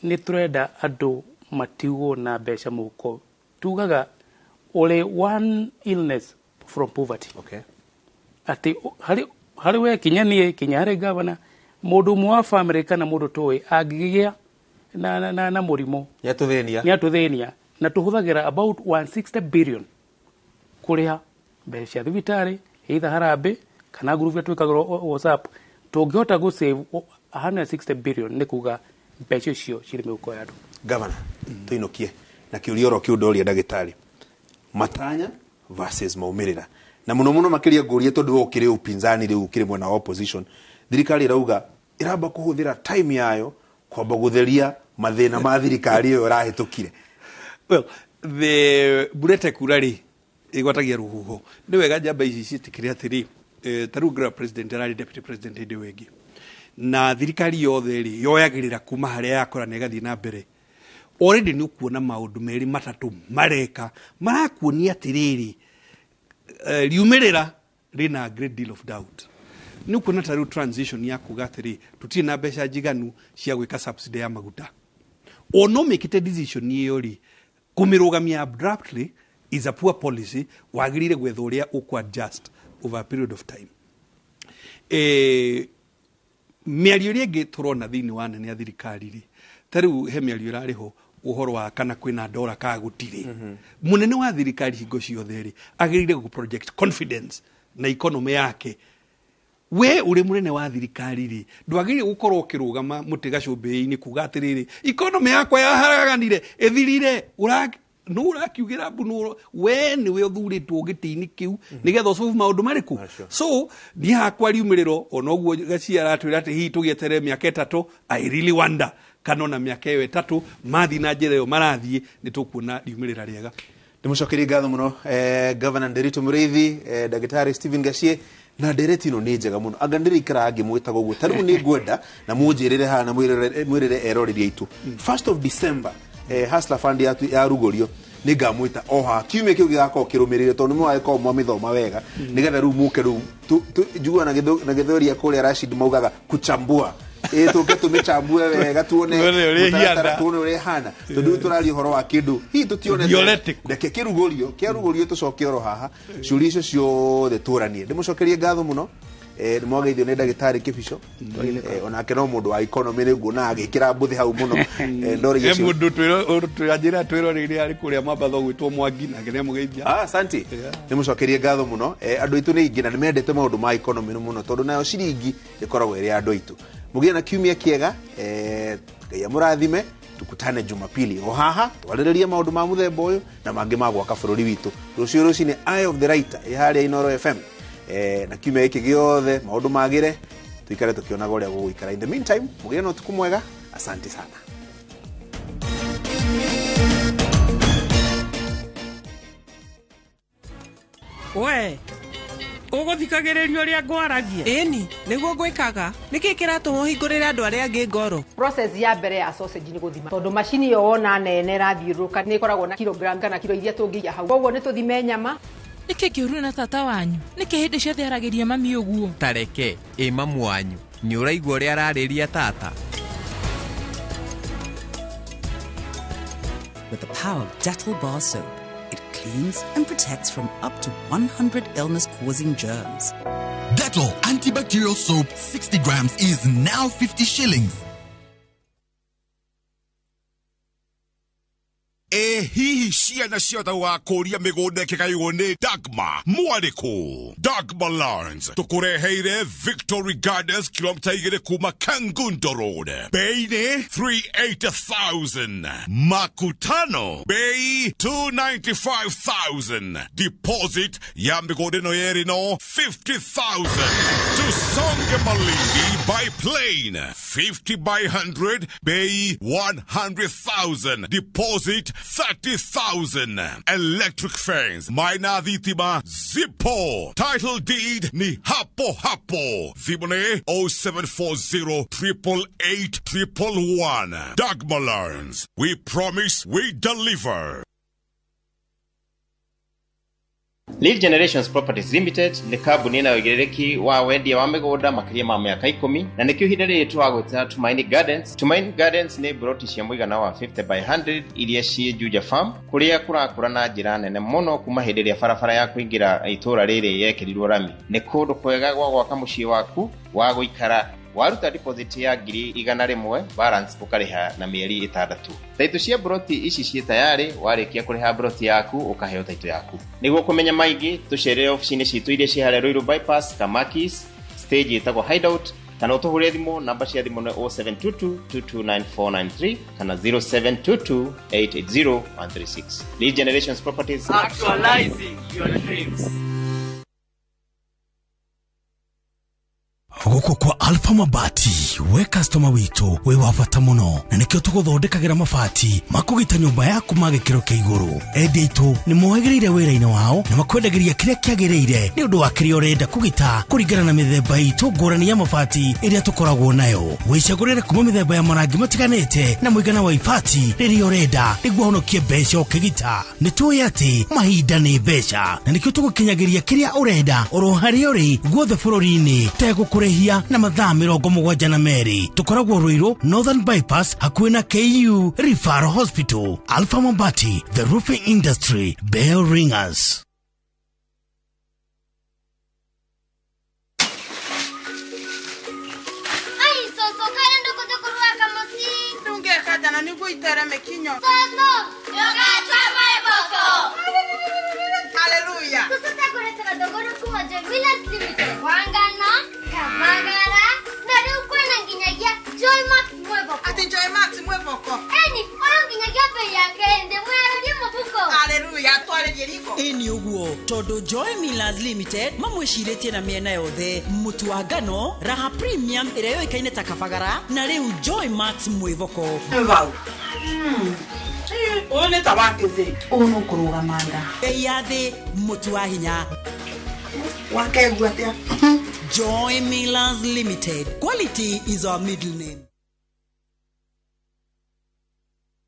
Speaker 3: nĩ tũrenda andũ matigwo na mbeca mũhuko. Tugaga ũrĩ one illness from poverty. Atĩ harĩ we kinya niĩ kinya harĩ governor, mũndũ ũmwe wa family kana mũndũ tũĩ angĩgĩa na mũrimũ
Speaker 2: nĩatũthĩnia,
Speaker 3: nĩatũthĩnia, na tũhũthagĩra about 160 billion kũrĩha mbeca cia thibitarĩ, either harambĩ kana ngurubu iria twĩkagĩrwo WhatsApp. Tũngĩhota gũ save 160 billion, nĩ kuga mbeca icio cirĩ mĩhuko ya andũ.
Speaker 2: Governor, tũinũkie na kĩũria oro kĩu ndoria ndagĩtarĩ, matanya versus maumĩrĩra, na mũno mũno makĩria ngũrie tondũ we ũkĩrĩ upinzani rĩu ũkĩrĩ mwena wa opposition, thirikari ĩrauga ĩramba kũhũthĩra time yayo kwamba gũtheria mathĩna ma thirikari ĩyo ĩrahĩtũkire.
Speaker 1: Well, the mbura kura rĩ ĩgwatagia rũhuho. Nĩ wega njamba ici ciĩtĩkĩre atĩrĩ, ta rĩu ngĩrora president ararĩ deputy president hĩndĩ ĩyo ĩngĩ, na thirikari yothe rĩ yoyagĩrĩra kuma harĩa yakora na ĩgathiĩ na mbere. Already nĩ ũkuona maũndũ merĩ matatũ mareka marakuonia atĩrĩrĩ, riumĩrĩra rĩna a great deal of doubt. Nĩ ũkuona ta rĩu transition ya kuga atĩrĩ tũtirĩ na mbeca njiganu cia gwĩka subsidy ya maguta. Ona ũmĩkĩte decision ĩyo rĩ, kũmĩrũgamia abruptly is a poor policy. Wagĩrĩire gwetha ũrĩa ũkũ adjust over a period of time. Mĩario ĩrĩa ĩngĩ tũrona thĩinĩ wa nene ya thirikari rĩ, ta rĩu he mĩario ĩrarĩ ho ũhoro wa kana kwĩna ndora kana gũtirĩ. Mũnene wa thirikari hingo ciothe rĩ agĩrĩire gũ project confidence na economy yake. We ũrĩ mũnene wa thirikari rĩ, ndwagĩrĩire gũkorwo ũkĩrũgama mũtĩ gacũmbĩrĩ-inĩ kuga atĩrĩrĩ, economy yakwa yaharaganire ĩthirire, nũ ũrakiugĩra mbu nũ we nĩwe ũthurĩtwo gĩtĩ-inĩ kĩu nĩgetha ũsolve maũndũ marĩkũ. So niĩ hakwa riumĩrĩro ona ũguo Gachia aratwĩra atĩ hihi tũgĩeterere mĩaka 3, I really wonder kana ona mĩaka ĩyo 3 mathiĩ na njĩra ĩyo marathiĩ nĩ tũkuona riumĩrĩra rĩega.
Speaker 2: Ndĩmũcokerie ngatho mũno, Governor Nderitu Mũrĩithi, Ndagĩtarĩ Stephen Gachie, na ndereti ĩno nĩ njega mũno. Anga ndĩrĩikaraga ngĩmwĩtaga ũguo. Ta rĩu nĩ ngwenda na mũnjĩrĩre haha na mwĩrĩre eroreri aitũ. 1st of December, Hustler Fund yarugũrio, nĩ ngamwĩta o haha. Kiumia kĩu gĩgakorwo kĩrũmĩrĩire tondũ nĩ mũgagĩkorwo mwamĩthoma wega, nĩgetha rĩu mũke rĩu njiguaga na gĩthweri kũrĩa Rashid maugaga kuchambua. Tũke tũmĩchambue wega, tuone
Speaker 1: Tuone ũrĩa
Speaker 2: mũtaratara,
Speaker 1: ĩhiana.
Speaker 2: tuone ũrĩa ĩhana. Tondũ rĩu tũraria ũhoro wa kĩndũ hihi tũtionete.
Speaker 1: Theoretical.
Speaker 2: Reke kĩrugũrio, kĩarugũrio tũcoke oro haha, ciũria icio ciothe tũranie. Ndĩmũcokerie ngatho mũno. Nĩ mwageithio nĩ ndagĩtarĩ Kĩbico. Onake no mũndũ wa economy nĩ nguona agĩkĩra mbũthĩ hau mũno. Ndoria
Speaker 1: He
Speaker 2: icio.
Speaker 1: mũndũ anjĩra twĩroreire arĩ kũrĩa Mambatha ũgwĩtwo Mwangi, nake nĩamũgeithia.
Speaker 2: Asante. Nĩ mũcokerie ngatho mũno. Andũ aitũ nĩ aingĩ na nĩ mendete maũndũ ma economy mũno tondũ nayo ciringi ĩkoragwo ĩrĩ ya andũ aitũ. Mũgĩe na kiumia kĩega, Ngai amũrathime, tukutane Jumapili o haha twarĩrĩrie maũndũ ma mũthemba ũyũ na mangĩ ma gwaka bũrũri witũ. Rũciũ rũcinĩ Eye of the Writer ĩ harĩa Inooro FM. Na kiumia gĩkĩ gĩothe maũndũ magĩre, tũikare tũkĩonaga ũrĩa gũgũikara. In the meantime, mũgĩe na ũtukũ mwega. Asante sana.
Speaker 16: We ũgũthikagĩrĩria ũrĩa ngwaragia?
Speaker 17: Ĩni, nĩguo ngwĩkaga. Nĩkĩ kĩratũma ũhingũrĩre andũ arĩa angĩ ngoro?
Speaker 18: Process ya mbere ya sausage nĩ gũthima, tondũ macini ĩyo wona nene ĩrathiũrũrũka nĩ ĩkoragwo na kilogram kana kilo iria tũngĩiya hau, koguo nĩ tũthime nyama.
Speaker 19: Nĩkĩ kĩũru na tata wanyu? Nĩkĩ hĩndĩ ciothe aragĩria mami ũguo?
Speaker 20: Tareke ĩ mamu wanyu, nĩ ũraigua ũrĩa ararĩria tata? with the power of Dettol Bar Soap. It cleans and protects from up to 100 illness-causing germs.
Speaker 21: Dettol antibacterial soap 60 grams is now 50 shillings.
Speaker 22: Ĩ hihi ciana ciothe wakũria mĩgũnda ĩkĩgaywo nĩ Dagma mwarĩkũ? Dagma Lands tũkũreheire Victory Gardens, kilomita 2 kuma Kangundo Road, bei nĩ 380,000, Makutano bei 295,000, deposit ya mĩgũnda ĩno yerĩ no 50,000. Tusonge Malindi by plane, 50 by 100, bei 100,000, deposit 30,000. Electric fence, maina thitima zipo, title deed ni hapo hapo. Thimũ nĩ 0740 888 111. Dagma Lands, we promise, we deliver.
Speaker 23: Lead Generations Properties Limited nĩ kambuni ĩna ũigĩrĩrĩki wa wendia wa mĩgũnda makĩria ma mĩaka 10, na nĩkĩo ihinda rĩrĩ tũragwĩta Tumaini Gardens. Tumaini Gardens nĩ broti cia mũigana wa 50 by 100 iria ciĩ Juja Farm, kũrĩa kũrakũra na njĩra nene mũno kuma hĩndĩ ĩrĩa barabara ya kũingĩra itũũra rĩrĩ yekĩrirwo rami. Nĩ kũndũ kwega gwa gwaka mũciĩ waku wa gũikara. Waruta deposit ya 100,000, balance ũkarĩha na mĩeri 6. Taitũ cia broti ici ciĩ tayarĩ, warĩkia kũrĩha broti yaku ũkaheo taitũ yaku. Nĩguo kũmenya maingĩ, tũcerere ofici-inĩ citũ iria ciĩ harĩa Ruiru Bypass, Kamakis, stage ĩtagwo Hideout, kana ũtũhũrĩre thimũ. Namba cia thimũ nĩ 0722 229493 kana 0722 880 136. Lead Generations Properties,
Speaker 24: actualizing your dreams.
Speaker 25: Gũkũ kwa Alpha Mabati, we customer witũ wĩ wa bata mũno, na nĩkĩo tũgũthondekagĩra mabati makũgita nyũmba yaku ma gĩkĩro kĩa igũrũ. Endia aitũ nĩ mohĩgĩrĩire wĩra-inĩ wao na makwendagĩria kĩrĩa kĩagĩrĩire nĩ ũndũ wa kĩrĩa ũrenda kũgita kũringana na mĩthemba itũ ngũrani ya mabati ĩrĩa tũkoragwo nayo. Wĩcagũrĩre kuma mĩthemba ya marangi matiganĩte na mũigana wa ibati rĩrĩa ũrenda nĩguo ũhonokie mbeca ũkĩgita. Nĩ tũĩ atĩ mahinda nĩ mbeca, na nĩkĩo tũgũkinyagĩria kĩrĩa ũrenda oro harĩa ũrĩ guothe bũrũri-inĩ tegũkũrĩhia na mathaa 72. Tũkoragwo Ruiru Northern Bypass, hakuhĩ na KU Referral Hospital. Alpha Mabati, the roofing industry bell ringers.
Speaker 26: Ai, soso, kana ndũkũtũkũrwaka mũciĩ.
Speaker 17: Ndũngĩka na nĩguo itere mĩkinyo.
Speaker 26: Soso, ndũgatwa maiboko.
Speaker 17: Hallelujah.
Speaker 26: Soso takũretera thogora kuma Joy Millers Limited. Wangano, Kavagara, na rĩu kwĩna nginyagia Joy Max Mwevoko.
Speaker 17: Ati Joy Max Mwevoko.
Speaker 26: Eni, ũyũ nginyagia bei yake ndĩ mwerorie mũbuko.
Speaker 17: Hallelujah, twarĩrie riko.
Speaker 27: Ĩni ũguo, tondũ Joy Millers Limited mamwĩcirĩtie na mĩena yothe, mũtu wa ngano, Raha Premium ĩrĩa yũĩkaine ta Kabagara, na rĩu Joy Max Mwĩvoko.
Speaker 17: Vau. Ũyũ nĩ ta wa kĩthĩ.
Speaker 27: Ũyũ nũkũrũgama nda. Bei ya thĩ, mũtu wa hinya.
Speaker 17: Wakegua atĩa?
Speaker 27: Joy Millers Limited. Quality is our middle name.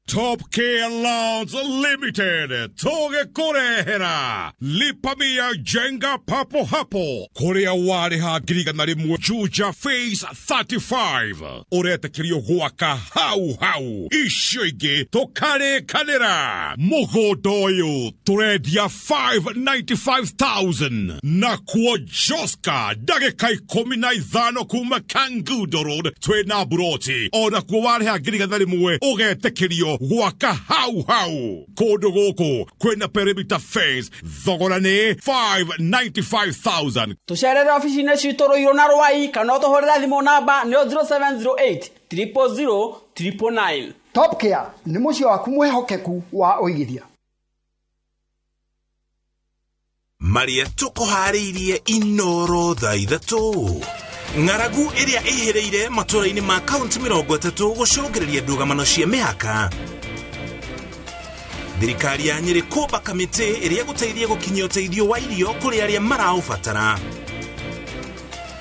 Speaker 22: Top Care Loans Limited tũgĩkũrehera Lipa Mia Jenga papo hapo, kũrĩa warĩha 100,000 Juja Phase 35 ũretĩkĩrio gwaka hau hau, icio ingĩ tũkarĩkanĩra. Mũgũnda ũyũ tũrendia 595,000, nakuo Joska ndagĩka 15 kuma Kangundo Road twĩna buroti, onakuo warĩha 100,000 ũgetĩkĩrio gwaka hau hau. Kũndũ gũkũ kwĩna perimeter fence, thogora nĩ 595,000.
Speaker 24: Tũcerere ofici-inĩ citũ Ruiru na Rwai, kana ũtũhũrĩre thimũ namba nĩyo 0708 000 999.
Speaker 7: Top Care nĩ mũciĩ waku mwĩhokeku wa ũigithia.
Speaker 4: Marĩa tũkũharĩirie Inoro thaa 3. Ng'aragu ĩrĩa ĩhĩrĩire matũũra-inĩ ma kaunti 30 gũcũngĩrĩria ndũgamano cia mĩhaka. Thirikari ya Nyĩrĩ kũmba kamĩtĩ ĩrĩa ĩgũteithia gũkinyia ũteithio wa irio kũrĩ arĩa maraũbatara.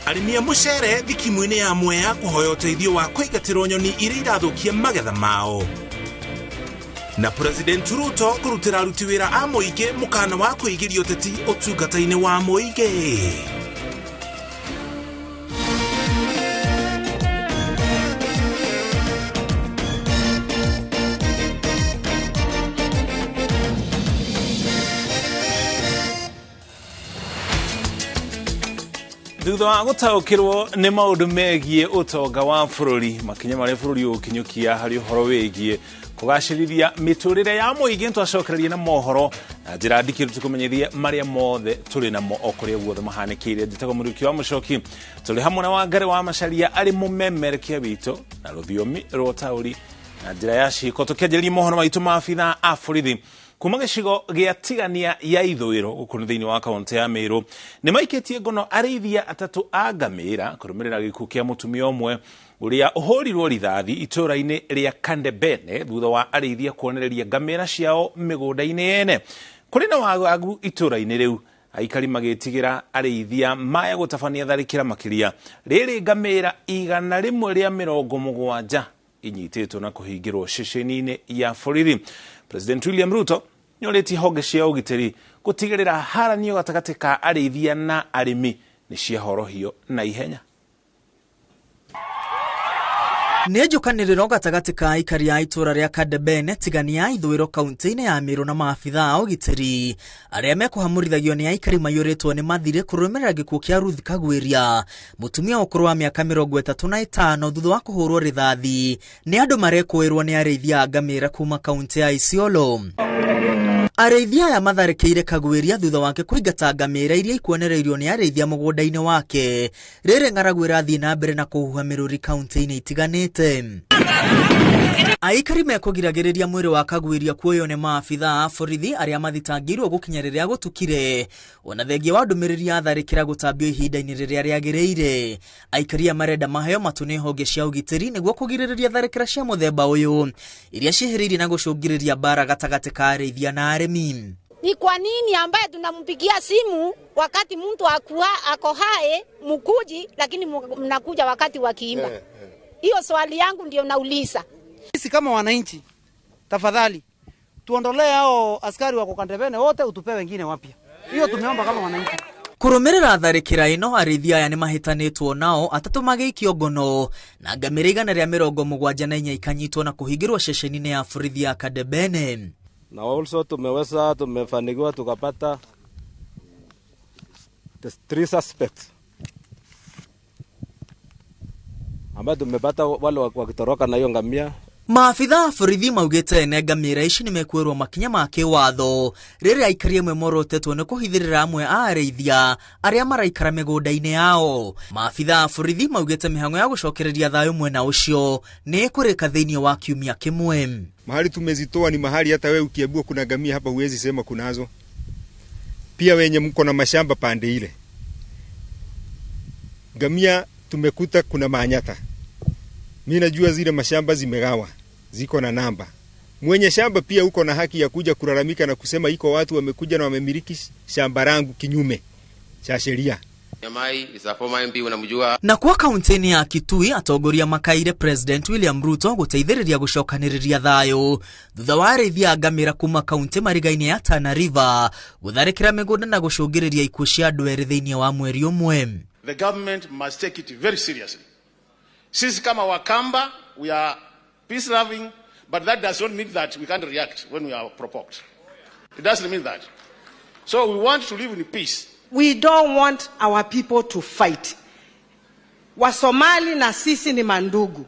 Speaker 4: Arĩmi a mũcere thikimu-inĩ ya Mwea kũhoya ũteithio wa kũingatĩrwo nyoni iria irathũkia magetha mao. Na President Ruto kũrutĩra aruti wĩra a mũingĩ mũkana wa kũingĩria ũteti ũtungata-inĩ wa mũingĩ. Thutha wa gũtaũkĩrwo nĩ maũndũ megiĩ ũtonga wa bũrũri, makinya marĩa bũrũri ũkinyũkia harĩ ũhoro wĩgiĩ kũgacĩrithia mĩtũrĩre ya mũingĩ, nĩtwacokereria na mohoro na njĩra ndikĩru tũkũmenyithie marĩa mothe tũrĩ namo o kũrĩa guothe mahanĩkĩire. Njĩtagwo Mũriũki wa Mũcoki, tũrĩ hamwe na Wangari wa Macharia arĩ mũmemerekia witũ na rũthiomi rwa ũtaũri na njĩra ya ciĩko. Tũkĩanjĩrĩria mohoro maitũ ma abithaa a borithi kuma gĩcigo gĩa Tigania ya Ithũĩro gũkũ nĩ thĩinĩ wa kaũntĩ ya Meru nĩ maikĩtie ngono arĩithia atatũ a ngamĩra kũrũmĩrĩra gĩkuũ kĩa mũtumia ũmwe ũrĩa ũhũrirwo rithathi itũũra-inĩ rĩa Kandebene thutha wa arĩithia kuonereria ngamĩra ciao mĩgũnda-inĩ yene. Kũrĩ na wagagu itũũra-inĩ rĩu, aikari magĩtigĩra arĩithia maya gũtabania tharĩkĩra makĩria. Rĩrĩ ngamĩra 170 inyitĩtwo na kũhingĩrwo ceceni-inĩ ya borithi. President William Ruto nĩorĩtie honge cia ũgitĩri gũtigĩrĩra haranio gatagatĩ ka arĩithia na arĩmi nĩ ciahorohio na ihenya.
Speaker 5: Nĩ njũkanĩrĩro gatagatĩ ka aikari a itũũra rĩa Kandebene Tigania Ithũĩro kaũntĩ-inĩ ya Meru na maabitha a ũgitĩri arĩa mekũhamũrithagio nĩ aikari maiyũrĩtwo nĩ mathirĩ kũrũmĩrĩra gĩkuũ kĩa Ruth Kagwĩria, mũtumia wa ũkũrũ wa mĩaka 35 thutha wa kũhũrwo rithathi nĩ andũ marekũĩrwo nĩ arĩithia a ngamĩra kuma kaũntĩ ya Isiolo. Arĩithia aya matharĩkĩire Kagwĩria thutha wake kũingata ngamĩra iria ikuonereirio nĩ arĩithia mũgũnda-inĩ wake. Rĩrĩ ng'aragu ĩrathiĩ na mbere na kũhuha mĩrũri kaũntĩ-inĩ itiganĩte. Aikari mekũgiragĩrĩria mwĩrĩ wa Kagwĩria kuoywo nĩ maabitha a borithi arĩa mathitangĩirwo gũkinya rĩrĩa gũtukire, ona thengia wa ndũmĩrĩri ya tharĩkĩra gũtambio ihinda-inĩ rĩrĩa rĩagĩrĩire. Aikari aya marenda maheo matũ nĩ honge cia ũgitĩri nĩguo kũgirĩrĩria tharĩkĩra cia mũthemba ũyũ iria ciehĩrĩirie na gũcũngĩrĩria mbara gatagatĩ ka arĩithia na arĩmi.
Speaker 6: Ni kwa nini ambaye tunampigia simu wakati mtu ako hai mkuji, lakini mnakuja wakati wakiimba? Hiyo swali yangu ndio nauliza.
Speaker 8: Sisi kama wananchi, tafadhali tuondolee hao askari wako Kandebene wote, utupe wengine wapya. Hiyo tumeomba kama wananchi.
Speaker 5: Kũrũmĩrĩra tharĩkĩra ĩno, arĩithia aya nĩmahĩtanĩtwo nao atatũ magĩikio ngono na ngamĩra 174 ikanyitwo na kũhingĩrwo ceceni-inĩ ya borithi ya Kandebene.
Speaker 9: Na also tumefanikiwa tukapata the 3 suspects ambao tumepata wale wakitoroka na hiyo ngamia.
Speaker 5: Maabitha a borithi maugĩte ene ngamĩra ici nĩmekuoerwo makinya ma kĩwatho rĩrĩa aikari amwe morotetwo nĩ kũhithĩrĩra amwe a arĩithia arĩa maraikara mĩgũnda-inĩ yao. Maabitha a borithi maugĩte mĩhang'o ya gũcokereria thayũ mwena ũcio nĩ ĩkũrĩka thĩinĩ wa kiumia kĩmwe.
Speaker 10: Mahali tumezitoa ni mahali hata wewe ukiambiwa kuna ngamia hapa huwezi sema kunazo. Pia wenye mko na mashamba pande ile, ngamia tumekuta kuna manyata. Mimi najua zile mashamba zimegawa, ziko na namba. Mwenye shamba pia uko na haki ya kuja kulalamika na kusema iko watu wamekuja na wamemiliki shamba langu kinyume cha sheria.
Speaker 5: Na kwa kaunti ya Kitui atongoria makaire President William Ruto gũteithĩrĩria gũcokanĩrĩria thayũ thutha wa arĩithia a ngamĩra kuma kaunti mariga-inĩ ya Tana River gũtharĩkĩra mĩgũnda na gũcũngĩrĩria ikuũ cia andũ erĩ thĩinĩ wa mweri ũmwe.
Speaker 11: The government must take it very seriously. Sisi kama Wakamba, we are peace loving, but that does not mean that we can't react when we are provoked. It doesn't mean that. So we want to live in peace.
Speaker 12: We don't want our people to fight. Wasomali na sisi ni mandugu.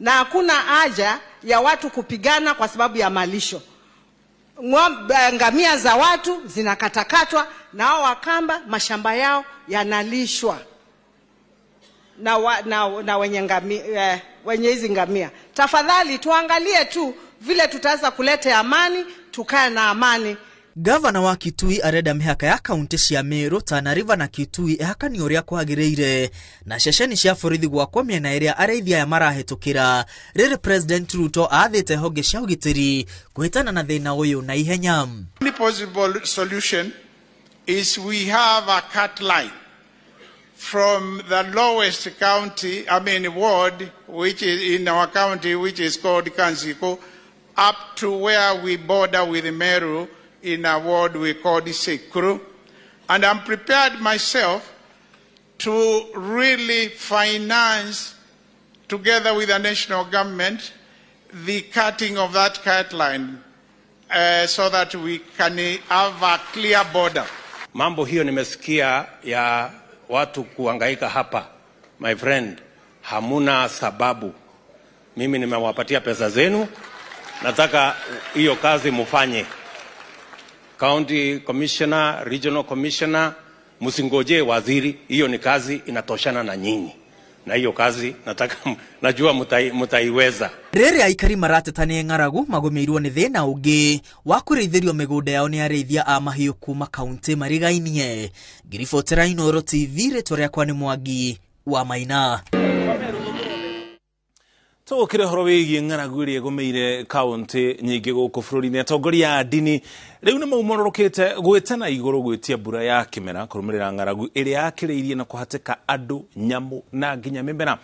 Speaker 12: Na hakuna haja ya watu kupigana kwa sababu ya malisho. Ngamia za watu zinakatakatwa na hao Wakamba mashamba yao yanalishwa na wenye ngamia, wenye hizi ngamia. Tafadhali tuangalie tu vile tutaweza kuleta amani, tukae na amani.
Speaker 5: Gavana wa Kitui arenda mĩhaka ya kaunti cia Meru, Tana River na Kitui ĩhakanio ũrĩa kwagĩrĩire na ceceni cia borithi gwakwo mĩena ĩrĩa arĩithia aya marahĩtũkĩra rĩrĩ President Ruto aathĩte honge cia ũgitĩri kũhĩtana na thĩna ũyũ na ihenya.
Speaker 28: The possible solution is we have a cut line from the lowest county, I mean ward, which is in our county, which is called Kansiko, up to where we border with Meru in a ward we call Sekuru. And I'm prepared myself to really finance, together with the national government, the cutting of that cut line so that we can have a clear border.
Speaker 29: Mambo hiyo nimesikia ya
Speaker 1: watu kuhangaika hapa, my friend, hamuna sababu. Mimi nimewapatia pesa zenu, nataka hiyo kazi mufanye. County Commissioner, Regional Commissioner, msingoje waziri, hiyo ni kazi inatoshana na nyinyi. Na hiyo kazi nataka, najua mutaiweza.
Speaker 5: Rĩrĩa aikari marateta nĩ ng'aragu magũmĩirwo nĩ thĩna ũngĩ wa kũrĩithĩrio mĩgũnda yao nĩ arĩithia a mahiũ kuma kaunti marigainie. Ngĩribotera Inooro TV, rĩtwa rĩakwa nĩ Mwangi wa Maina.
Speaker 4: Tũgũkĩre ũhoro wĩgiĩ ng'aragu ĩrĩa ĩgũmĩire kaunti nyingĩ gũkũ bũrũri-inĩ. Atongoria a ndini rĩu nĩ maumororokĩte gwĩtana igũrũ gwĩtia mbura ya kĩmera kũrũmĩrĩra ng'aragu ĩrĩa yakĩrĩirie na kũhatĩka andũ, nyamũ na nginya mĩmera.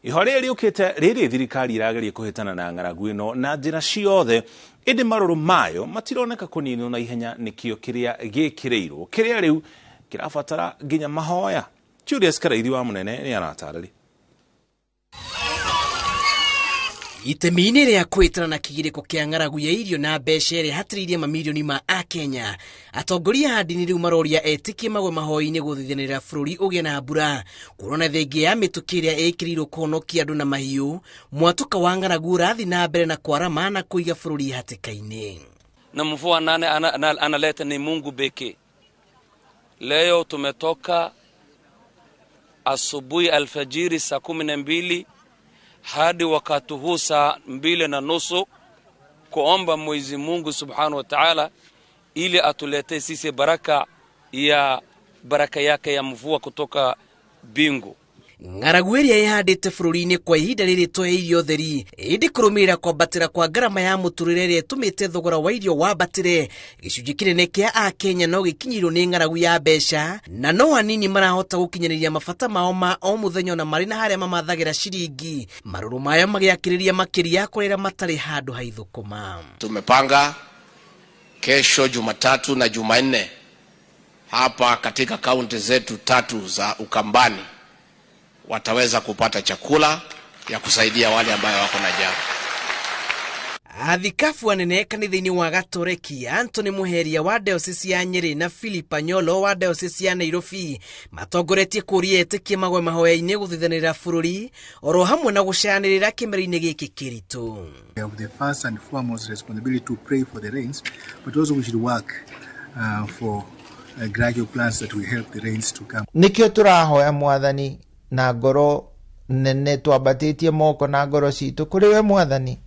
Speaker 4: Ihoya rĩrĩ rĩũkĩte rĩrĩ thirikari ĩrageria kũhĩtana na ng'aragu ĩno na njĩra ciothe, ĩndĩ marũrũ mayo matironeka kũninwo na ihenya nĩkĩo kĩrĩa gĩkĩrĩirwo kĩrĩa rĩu kĩrabatara nginya mahoya. Julius Karaithi wa Mũnene nĩ aratarĩria.
Speaker 2: Itemi-inĩ rĩa kwĩtana na kĩgirĩko kĩa ng'aragu ya irio na mbeca ĩrĩa ĩhatĩrĩirie mamirioni ma akenya, atongoria a ndini rĩu maroria etĩkie magwe mahoya-inĩ gũthithanĩra bũrũri ũgĩe na mbura, kuona thengia ya mĩtũkĩ ĩrĩa ĩkĩrĩirwo kũhonokia andũ na mahiũ. Mwatũka wa ng'aragu ũrathiĩ na mbere na kwarama na kũiga bũrũri hatĩka-inĩ.
Speaker 3: Na mvua nane analeta ni Mungu pekee. Leo tumetoka asubuhi alfajiri saa 12 hadi wakati huu saa 2:30 kuomba Mwenyezi Mungu Subhanahu wa Ta'ala ili atuletee sisi baraka ya baraka yake ya mvua kutoka bingu.
Speaker 2: Ng'aragu ĩrĩa ĩhandĩte bũrũri-inĩ kwa ihinda rĩrĩ to irio theri, ĩndĩ kũrũmĩrĩra kwambatĩra kwa ngarama ya mũtũrĩre ĩrĩa ĩtũmĩte thogora wa irio wambatĩre, gĩcunjĩ kĩnene kĩa akenya no gĩkinyĩirwo nĩ ng'aragu ya mbeca, na no anini marahota gũkinyanĩria mabata mao ma o mũthenya ona marĩ na harĩa mamathagĩra ciringi. Marũrũ mayo magĩakĩrĩria makĩria kũrĩa matarĩ handũ haithũkũma.
Speaker 13: Tumepanga kesho Jumatatu na Jumanne hapa katika kaunti zetu 3 za Ukambani wataweza kupata chakula ya kusaidia wale ambao wako na njaa.
Speaker 2: Athikabu anene kanitha-inĩ wa Gatoreki Anthony Muheria wa Diocese ya Nyeri na Philip Anyolo wa Diocese ya Nairobi matongoretie kũria etĩkia magwe mahoya-inĩ gũthithanĩra bũrũri oro hamwe na gũcayanĩrĩra kĩmera-inĩ gĩkĩ kĩritũ.
Speaker 14: We have the first and foremost responsibility to pray for the rains, but also we should work for gradual plans that will help the rains to come.
Speaker 15: Nĩkĩo tũrahoya Mwathani na ngoro nene, twambatĩtie moko na ngoro citũ kũrĩ we Mwathani,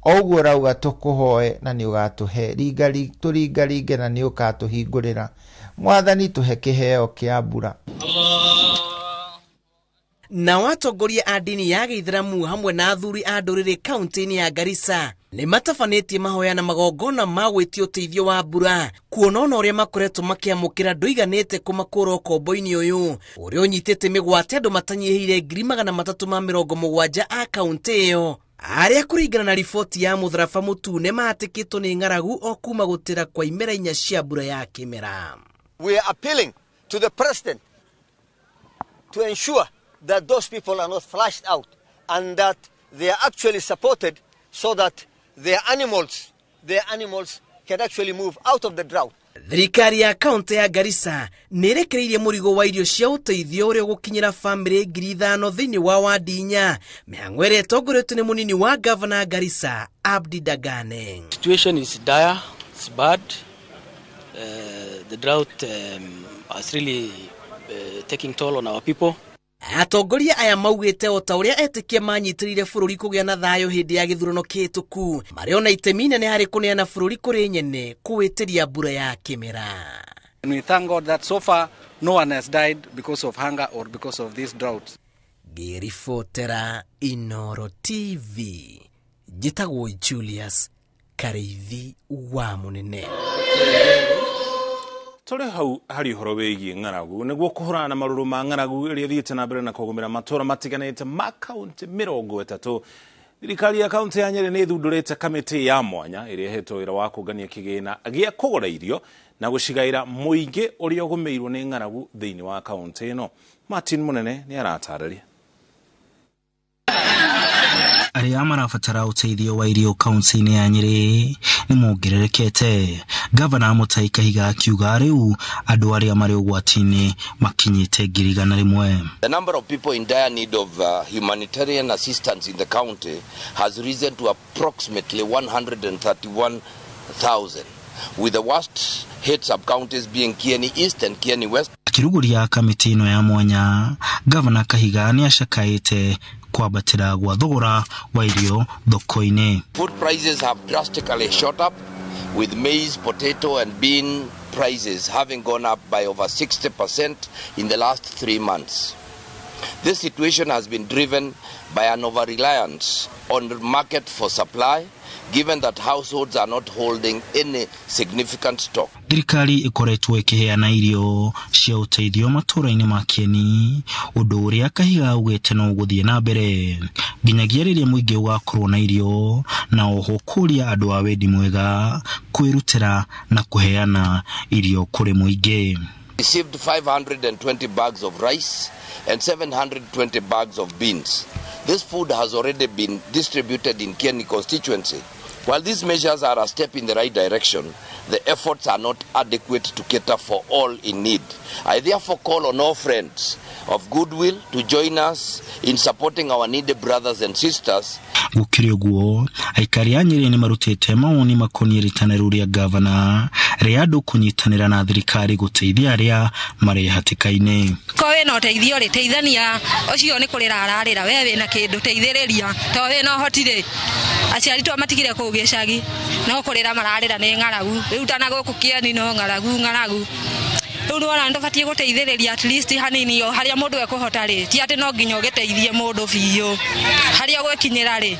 Speaker 15: o ũguo ũrauga tũkũhoe na nĩ ũgatũhe, tũringaringe na nĩ ũkatũhingũrĩra. Mwathani tũhe kĩheo kĩa mbura.
Speaker 2: Nao atongoria a ndini ya gĩithĩramu hamwe na athuri a ndũrĩrĩ kaunti-inĩ ya Garissa nĩ matabanĩtie mahoya na magongona ma gwĩtia ũteithio wa mbura, kuona ona ũrĩa makoretwo makĩamũkĩra ndũiganĩte kũmakũra ũkombo-inĩ ũyũ ũrĩa ũnyitĩte mĩgwate andũ matanyihĩire 370,000 a kaunti ĩyo, arĩa kũringana na riboti ya mũtharaba mũtune mahatĩkĩtwo nĩ ng'aragu o kuma gũtĩra kwa imera 4 cia mbura ya kĩmera.
Speaker 16: We are appealing to the president to ensure that those people are not flushed out and that they are actually supported so that their animals can actually move out of the drought.
Speaker 2: Thirikari ya kaunti ya Garissa nĩ ĩrekereirie mũrigo wa irio cia ũteithio ũrĩa ũgũkinyĩra bamĩrĩ 5,000 thĩinĩ wa wadi 4, mĩhang'o ĩrĩa ĩtongoretio nĩ mũnini wa gavana Garissa Abdi Dagane.
Speaker 18: Situation is dire, it's bad. The drought has really taking toll on our people.
Speaker 2: Atongoria aya maugĩte o ta ũrĩa etĩkia manyitĩrĩire bũrũri kũgĩa na thayũ hĩndĩ ya gĩthurano kĩhĩtũku, marĩ ona itemi inene harĩ kũneana bũrũri kũrĩ nyene kũwĩtĩria mbura ya kĩmera.
Speaker 29: And we thank God that so far no one has died because of hunger or because of this drought.
Speaker 2: Ngĩribotera Inooro TV, njĩtagwo Julius Karaithi wa Mũnene.
Speaker 4: Tũrĩ hau harĩ ũhoro wĩgiĩ ng'aragu nĩguo kũhũrana na marũrũ ma ng'aragu ĩrĩa ĩthiĩte na mbere na kũgũmĩra matũũra matiganĩte ma kaunti 30. Thirikari ya kaunti ya Nyeri nĩ ĩthundũrĩte kamĩtĩ ya mwanya ĩrĩa ĩhetwo wĩra wa kũngania kĩgĩna gĩa kũgũra irio na gũcigaĩra mũingĩ ũrĩa ũgũmĩirwo nĩ ng'aragu thĩinĩ wa kaunti ĩno. Martin Mũnene nĩ aratarĩria.
Speaker 30: Arĩa marabatara ũteithio wa irio kaunti-inĩ ya Nyeri
Speaker 17: nĩ mongererekete. Gavana Mutahi Kahiga akiuga rĩu andũ arĩa marĩ ũgwati-inĩ makinyĩte 100,000.
Speaker 19: The number of people in dire need of humanitarian assistance in the county has risen to approximately 131,000, with the worst hit sub-counties being Kieni East and Kieni West.
Speaker 17: Akiruguria kamĩtĩ ĩno ya mwanya, Gavana Kahiga nĩ acakaĩte kwambatĩra gwa thogora wa irio thoko-inĩ.
Speaker 19: Food prices have drastically shot up, with maize, potato and bean prices having gone up by over 60% in the last 3 months. This situation has been driven by an over-reliance on the market for supply, given that households are not holding any significant stock.
Speaker 17: Thirikari ikoretwo ikiheana irio cia ũteithio matũra-inĩ ma Kieni, ũndũ ũrĩa Kahiga augĩte no ũgũthiĩ na mbere nginyagia rĩrĩa mũingĩ ũgakorwo na irio, na oho kũria andũ a wendi mwega kwĩrutĩra na kũheana irio kũrĩ mũingĩ.
Speaker 19: Received 520 bags of rice and 720 bags of beans. This food has already been distributed in Kieni constituency. While these measures are a step in the right direction, the efforts are not adequate to cater for all in need. I therefore call on all friends of goodwill to join us in supporting our needy brothers and sisters.
Speaker 17: Gũkĩrĩ ũguo, aikari a Nyĩrĩ nĩ marutĩte mawoni makoniĩ rĩtana rĩu rĩa gavana rĩa andũ kũnyitanĩra na thirikari gũteithia arĩa marĩ hatĩka-inĩ.
Speaker 20: Ko wĩna ũteithio rĩ, teithania, ũcio nĩ kũrĩra ararĩra, we wĩna kĩndũ teithĩrĩria, to wĩna ũhoti rĩ, aciari to matigire kũu gĩcagi, no kũrĩra mararĩra nĩ ng'aragu, rĩu ta na gũkũ Kĩeni no ng'aragu ng'aragu. Rĩu nĩwona nĩtũbatiĩ gũteithĩrĩria at least hanini o harĩa mũndũ ekũhota rĩ, ti atĩ no nginya ũgĩteithie mũndũ biũ, harĩa ũgwĩkinyĩra rĩ,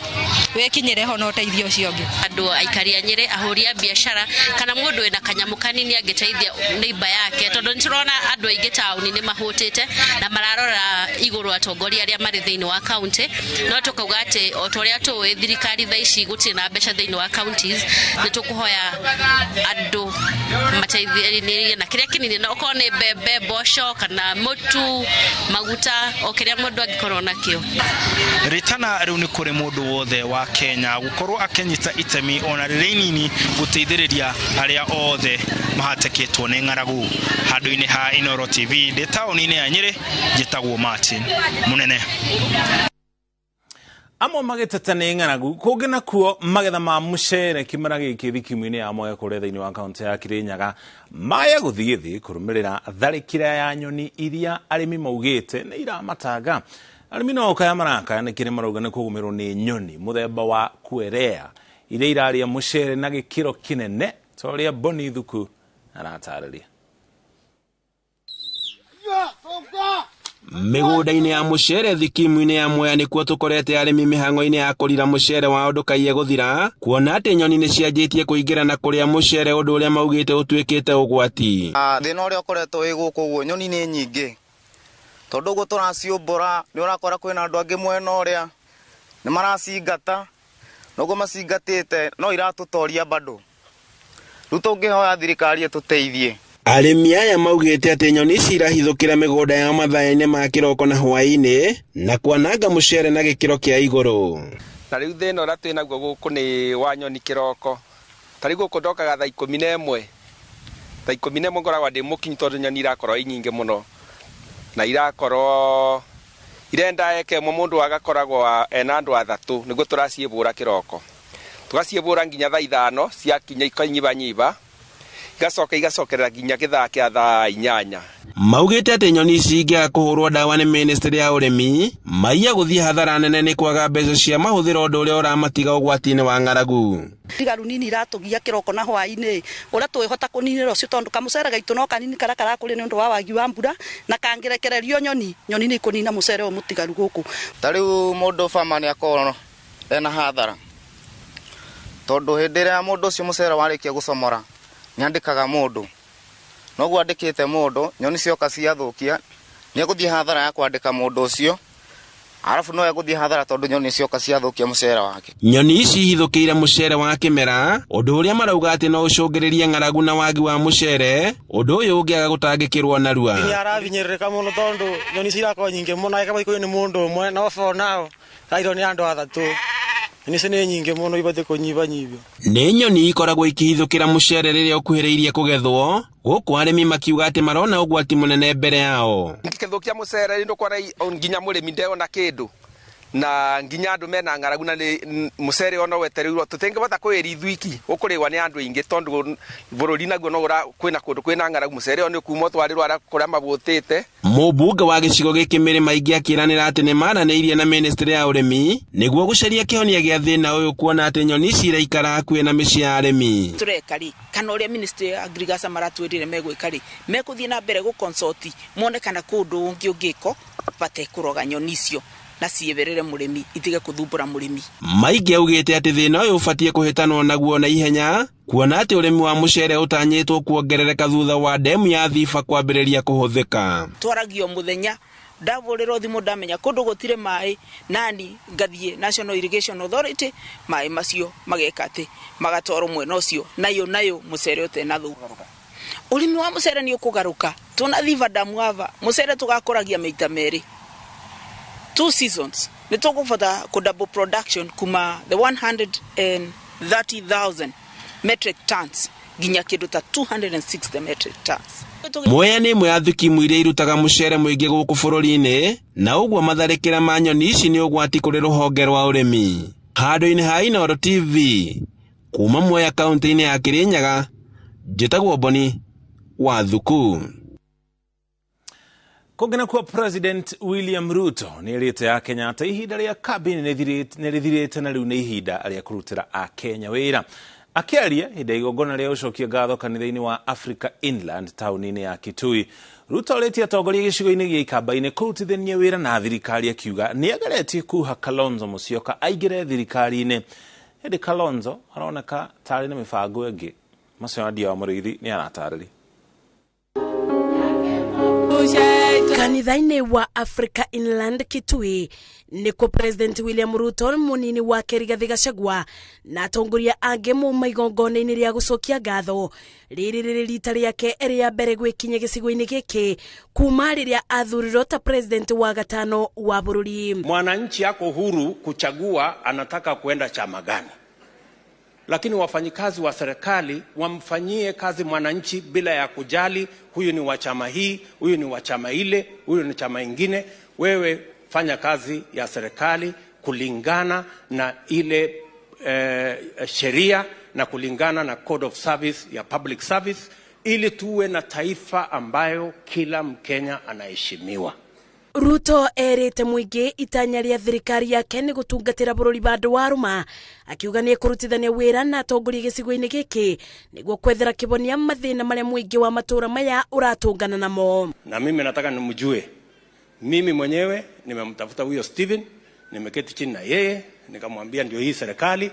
Speaker 20: wĩkinyĩre ho na ũteithio ũcio ũngĩ.
Speaker 21: Andũ aikari a Nyĩrĩ, ahũri a biacara kana mũndũ wĩna kanyamũ kanini angĩteithia neighbor yake, tondũ nĩtũrona andũ aingĩ taũni nĩ mahũtĩte na mararora igũrũ atongoria arĩa marĩ thĩinĩ wa county, no tũkauga atĩ o ta ũrĩa tũĩ thirikari thaa ici gũtirĩ na mbeca thĩinĩ wa counties, nĩ tũkũhoya andũ mateithĩrĩrie na kĩrĩa kĩnini, na okorwo nĩ mbembe, mboco kana mũtu, maguta, o kĩrĩa mũndũ angĩkorwo nakĩo.
Speaker 22: Rĩtana rĩu nĩ kũrĩ mũndũ wothe wa Kenya gũkorwo akĩnyita itemi ona rĩrĩ inini gũteithĩrĩria arĩa othe mahatĩkĩtwo nĩ ng'aragu. Handũ-inĩ ha Inooro TV ndĩ taũni-inĩ ya Nyĩrĩ, njĩtagwo Martin Mũnene.
Speaker 1: Amwe magĩteta nĩ ng'aragu, kũngĩ nakuo magetha ma mũcere kĩmera gĩkĩ thikimu-inĩ ya Mwea kũrĩa thĩinĩ wa kaũntĩ ya Kirinyaga maya gũthiĩ thĩ kũrũmĩrĩra tharĩkĩra ya nyoni iria arĩmi maugĩte nĩ iramatanga. Arĩmi no kaya marakaya nĩ kĩrĩ marauga nĩ kũgũmĩrwo nĩ nyoni mũthemba wa kwerea iria irarĩa mũcere na gĩkĩro kĩnene ta ũrĩa Boni Thuku aratarĩria.
Speaker 23: Mĩgũnda-inĩ ya mũcere thikimu-inĩ ya Mwea nĩkuo tũkorete arĩmi mĩhang'o-inĩ ya kũrira mũcere wao ndũkaiye gũthira, kuona atĩ nyoni nĩ cianjĩtie kũingĩra na kũrĩa mũcere, ũndũ ũrĩa maugĩte ũtuĩkĩte ũgwati.
Speaker 25: Thĩna ũrĩa ũkoretwo wĩ gũkũ ũguo, nyoni nĩ nyingĩ, tondũ ũguo tũraciũmbũra nĩ ũrakora kwĩna andũ angĩ mwena ũrĩa nĩ maracingata, na ũguo macingatĩte no iratũtoria bado. Rĩu tũngĩhoya thirikari ĩtũteithie.
Speaker 23: Arĩmi aya maugĩte atĩ nyoni ici irahithũkĩra mĩgũnda ya mathaa-inĩ ma kĩroko na hwaĩ-inĩ na kwananga mũcere na gĩkĩro kĩa igũrũ.
Speaker 26: Na rĩu thĩna ũrĩa twĩ naguo gũkũ nĩ wa nyoni kĩroko. Ta rĩu gũkũ ndokaga thaa 11. Thaa 11 ngoragwo ndĩ mũkinyu tondũ nyoni irakorwo i nyingĩ mũno. Na irakorwo irenda eke ĩmwe mũndũ agakoragwo ena andũ athatũ nĩguo tũraciĩbũra kĩroko. Tũgaciĩbũra nginya thaa 5 ciakinya ikanyibanyiba. Igacoka igacokerera nginya gĩthaa kĩa thaa 8.
Speaker 23: Maugĩte atĩ nyoni ici ingĩaga kũhũrwo ndawa nĩ ministry ya ũrĩmi maiya gũthiĩ hathara nene nĩ kwaga mbeca cia mahũthĩro, ũndũ ũrĩa ũramatiga ũgwati-inĩ wa ng'aragu.
Speaker 27: Ndigaru nini iratũgia kĩroko na hwaĩ-inĩ ũrĩa tũĩhota kũninĩra ũcio, tondũ kamũcere gaitũ no kanini karĩa karakũrĩa nĩ ũndũ wa wagi wa mbura, na kangĩrekererio nyoni, nyoni nĩ ikũnina mũcere ũyũ mũtigaru gũkũ.
Speaker 25: Ta rĩu mũndũ bama nĩ akorwo ena hathara, tondũ hĩndĩ ĩrĩa mũndũ ũcio mũcere warĩkia gũcomora nĩ andĩkaga mũndũ, noguo andĩkĩte mũndũ nyoni cioka ciathũkia nĩ egũthiĩ hathara ya kwandĩka mũndũ ũcio, arabu no egũthiĩ hathara tondũ nyoni cioka ciathũkia mũcere wake.
Speaker 23: Nyoni ici ihithũkĩire mũcere wa kĩmera, ũndũ ũrĩa marauga atĩ no ũcũngĩrĩrie ng'aragu na wagi wa mũcere, ũndũ ũyũ ũngĩaga gũtangĩkĩrwo narua.
Speaker 30: Nĩ arabinyĩrĩrĩka mũno tondũ nyoni ici irakorwo nyingĩ mũno, angĩkorwo ikũyũ nĩ mũndũ ũmwe no for now rairwo nĩ andũ athatũ. Nyoni ici nĩ nyingĩ mũno ibatiĩ kũnyibanyibio.
Speaker 23: Nĩ nyoni ikoragwo ikĩhithũkĩra mũcere rĩrĩa ũkuhĩrĩirie kũgethwo, gũkũ arĩmi makiuga atĩ marona ũgwati mũnene mbere yao.
Speaker 26: Ngĩthũkia mũcere ndũkona nginya mũrĩmi ndeona kĩndũ na nginya andũ mena ng'aragu na mũcere ona wetereirwo tũtingĩbota kwĩria ithuiki ũkũrĩwa nĩ andũ aingĩ tondũ bũrũri naguo no kwĩna kũndũ kwĩna ng'aragu mũcere ũyũ nĩ kuma ũtwarĩrwo arĩa kũrĩa mabũtĩte.
Speaker 23: Mũmbunge wa gĩcigo gĩkĩ Mĩrĩ Maingĩ akĩranĩra atĩ nĩ maranĩirie na ministry ya ũrĩmi nĩguo gũcaria kĩhonia gĩa thĩna ũyũ kuona atĩ nyoni ici iraikara hakuhĩ na mĩciĩ ya arĩmi.
Speaker 5: Tũreka rĩ kana ũrĩa ministry ya agriculture maratwĩrire megwĩka rĩ mekũthiĩ na mbere gũ consult mone kana kũndũ ũngĩ ũngĩko batekũroga nyoni icio na cieberere mũrĩmi itige kũthumbũra mũrĩmi.
Speaker 23: Maingĩ augĩte atĩ thĩna ũyũ ũbatiĩ kũhĩtanwo naguo na ihenya kuona atĩ ũrĩmi wa mũcere ũtanyĩtwo kuongerereka thutha wa demu ya Thiba kwambĩrĩria kũhũthĩka.
Speaker 5: Twaragio mũthenya ndahũrĩrwo thimũ ndamenya kũndũ gũtirĩ maĩ nani ngathiĩ National Irrigation Authority maĩ macio mageka atĩ magatwarwo mwena ũcio nayo nayo mũcere ũtena thũka. Ũrĩmi wa mũcere nĩ ũkũgarũka tuna Thiba damu ava mũcere tũgakũragia maita merĩ 2 seasons nĩ tũkũbota kũ double production kuma the 130,000 metric tons nginya kĩndũ ta 260 metric tons.
Speaker 23: Mwea nĩ ĩmwe ya thikimu iria irutaga mũcere mũingĩ gũkũ bũrũri-inĩ na ũguo matharĩkĩra ma nyoni ici nĩ ũgwati kũrĩ rũhonge rwa ũrĩmi. Handũ-inĩ ha Inooro TV kuma Mwea kaunti-inĩ ya Kirinyaga, njĩtagwo Boni wa Thuku.
Speaker 4: Kũngĩ nakuo President William Ruto nĩ erĩte ya Kenyatta ihinda rĩa cabinet nĩ rĩthirĩte na rĩu nĩ ihinda rĩa kũrutĩra Akenya wĩra. Akĩaria hĩndĩ ya igongona rĩa gũcokia ngatho kanitha-inĩ wa Africa Inland taũni-inĩ ya Kitui, Ruto orĩtie atongoria gĩcigo-inĩ gĩa Ikamba-inĩ kũrutithania wĩra na thirikari akiuga nĩ ageretie kuha Kalonzo Musyoka aingĩre thirikari-inĩ. Hĩndĩ Kalonzo aroneka tarĩ na mĩbango ĩngĩ. Macio Nadia wa Mũrĩithi nĩ aratarĩria.
Speaker 2: Kanitha-inĩ wa Africa Inland Kitui nĩkuo President William Ruto mũnini wake Rigathi Gachagua na atongoria angĩ mauma igongona-inĩ rĩa gũcokia ngatho. Rĩrĩ rĩrĩ rita rĩake rĩa mbere gwĩkinyia gĩcigo-inĩ gĩkĩ kuma rĩrĩa athurirwo ta president wa gatano wa bũrũri.
Speaker 1: Mwananchi ako huru kuchagua anataka kuenda chama gani, lakini wafanyikazi wa serikali wamfanyie kazi mwananchi bila ya kujali huyu ni wa chama hii, huyu ni wa chama ile, huyu ni chama ingine. Wewe fanya kazi ya serikali kulingana na ile sheria na kulingana na code of service ya public service, ili tuwe na taifa ambayo kila Mkenya anaheshimiwa.
Speaker 2: Ruto erĩte mũingĩ itanya rĩa thirikari yake nĩ gũtungatĩra bũrũri bandũ wa rũma, akiuga nĩ ekũrutithania wĩra na atongoria gĩcigo-inĩ gĩkĩ nĩguo kwethera kĩhonia mathĩna marĩa mũingĩ wa matũũra maya ũratũngana namo.
Speaker 1: Na mimi nataka nimjue, mimi mwenyewe nimemtafuta huyo Steven, nimeketi chini na yeye nikamwambia ndio hii serikali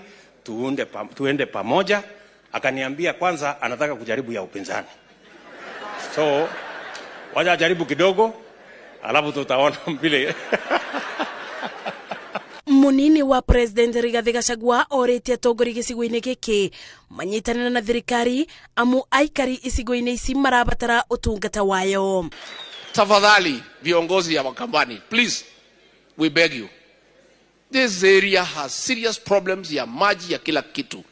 Speaker 1: tuende pamoja. Akaniambia kwanza anataka kujaribu ya upinzani, so wacha jaribu kidogo alafu tutaona mbele.
Speaker 2: Munini wa President Rigathi Gachagua orĩtie atongoria gĩcigo-inĩ gĩkĩ manyitanĩre na thirikari amu aikari icigo-inĩ ici marabatara ũtungata wayo.
Speaker 13: Tafadhali viongozi ya Wakambani, please, we beg you. This area has serious problems ya maji ya kila kitu.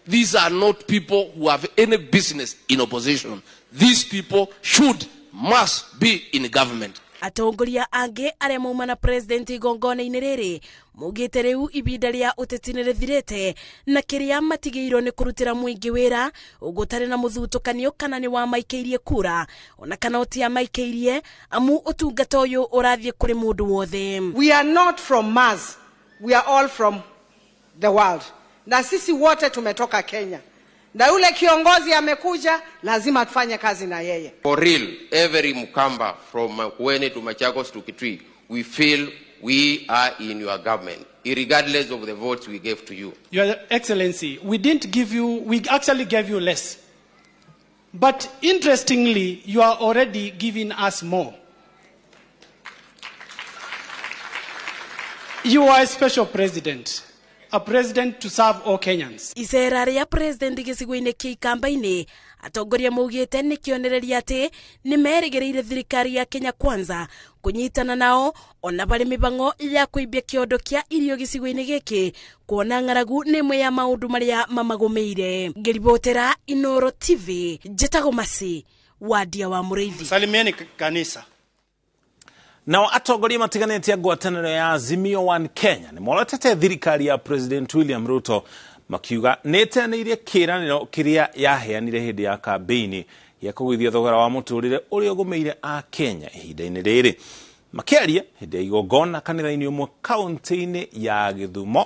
Speaker 13: These are not people who have any business in opposition. These people should, must be in government.
Speaker 2: Atongoria angĩ arĩa mauma na president igongona-inĩ rĩrĩ maugĩte rĩu ibinda rĩa ũteti nĩ rĩthirĩte na kĩrĩa matigĩirwo nĩ kũrutĩra mũingĩ wĩra ũgũtarĩ na mũthutũkanio kana nĩ wamaikĩirie kura ona kana ũtiamaikĩirie amu ũtungata ũyũ ũrathiĩ kũrĩ mũndũ wothe.
Speaker 6: We are not from Mars, we are all from the world, na sisi wote tumetoka Kenya, na yule kiongozi amekuja lazima tufanye kazi na yeye.
Speaker 7: For real, every Mkamba from Makueni to Machakos to Kitui, we feel we are in your government, regardless of the votes we gave to you.
Speaker 8: Your Excellency, we didn't give you, we actually gave you less. But interestingly, you are already giving us more. You are a special president. A president to serve all Kenyans.
Speaker 2: Icera rĩa president gĩcigo-inĩ kĩa Ikamba-inĩ atongoria maugĩte nĩ kĩonereria atĩ nĩ merĩgĩrĩire thirikari ya Kenya Kwanza
Speaker 3: Kunyitana nao ona bari mibango ya kuimbia kiondo kia irio gicigo-ini giki kuona ng'aragu ni imwe ya maundu maria mamagumiire. Ngiribotera Inoro TV, njitagwo Masi Wadia wa Muriithi.
Speaker 9: Salimieni kanisa.
Speaker 4: Nao atongoria matiganĩte a ngwatanĩro ya Azimio One Kenya nĩ morotete thirikari ya President William Ruto makiuga nĩ ĩteanĩirie kĩĩranĩro kĩrĩa yaheanire hĩndĩ ya kambĩini gĩa kũgũithia thogora wa mũtũrĩre ũrĩa ũgũmĩire a Kenya ihinda-inĩ rĩrĩ. Makĩaria hĩndĩ ya igongona kanitha-inĩ ũmwe kaunti-inĩ ya Gĩthumo,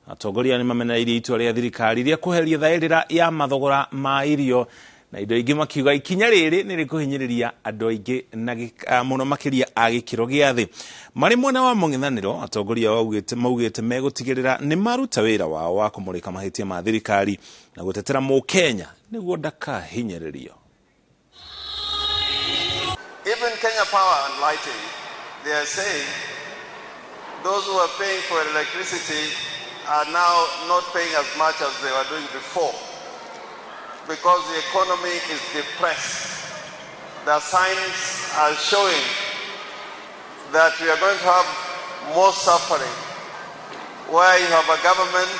Speaker 4: atongoria nĩ mamenereirie itua rĩa thirikari rĩa kweheria thaĩrĩra ya mathogora ma irio na indo ingĩ, makiuga ikinya rĩrĩ nĩ rĩkũhinyĩrĩria andũ aingĩ na mũno makĩria a gĩkĩro gĩa thĩ. Marĩ mwena wa mũng'ethanĩro, atongoria maugĩte megũtigĩrĩra nĩ maruta wĩra wao wa kũmũrĩka mahĩtia ma thirikari na gũtetera mũkenya nĩguo ndakahinyĩrĩrio.
Speaker 10: Even Kenya Power and Lighting, they are saying those who are paying for electricity are now not paying as much as they were doing before, because the economy is depressed. The signs are showing that we are going to have more suffering, where you have a government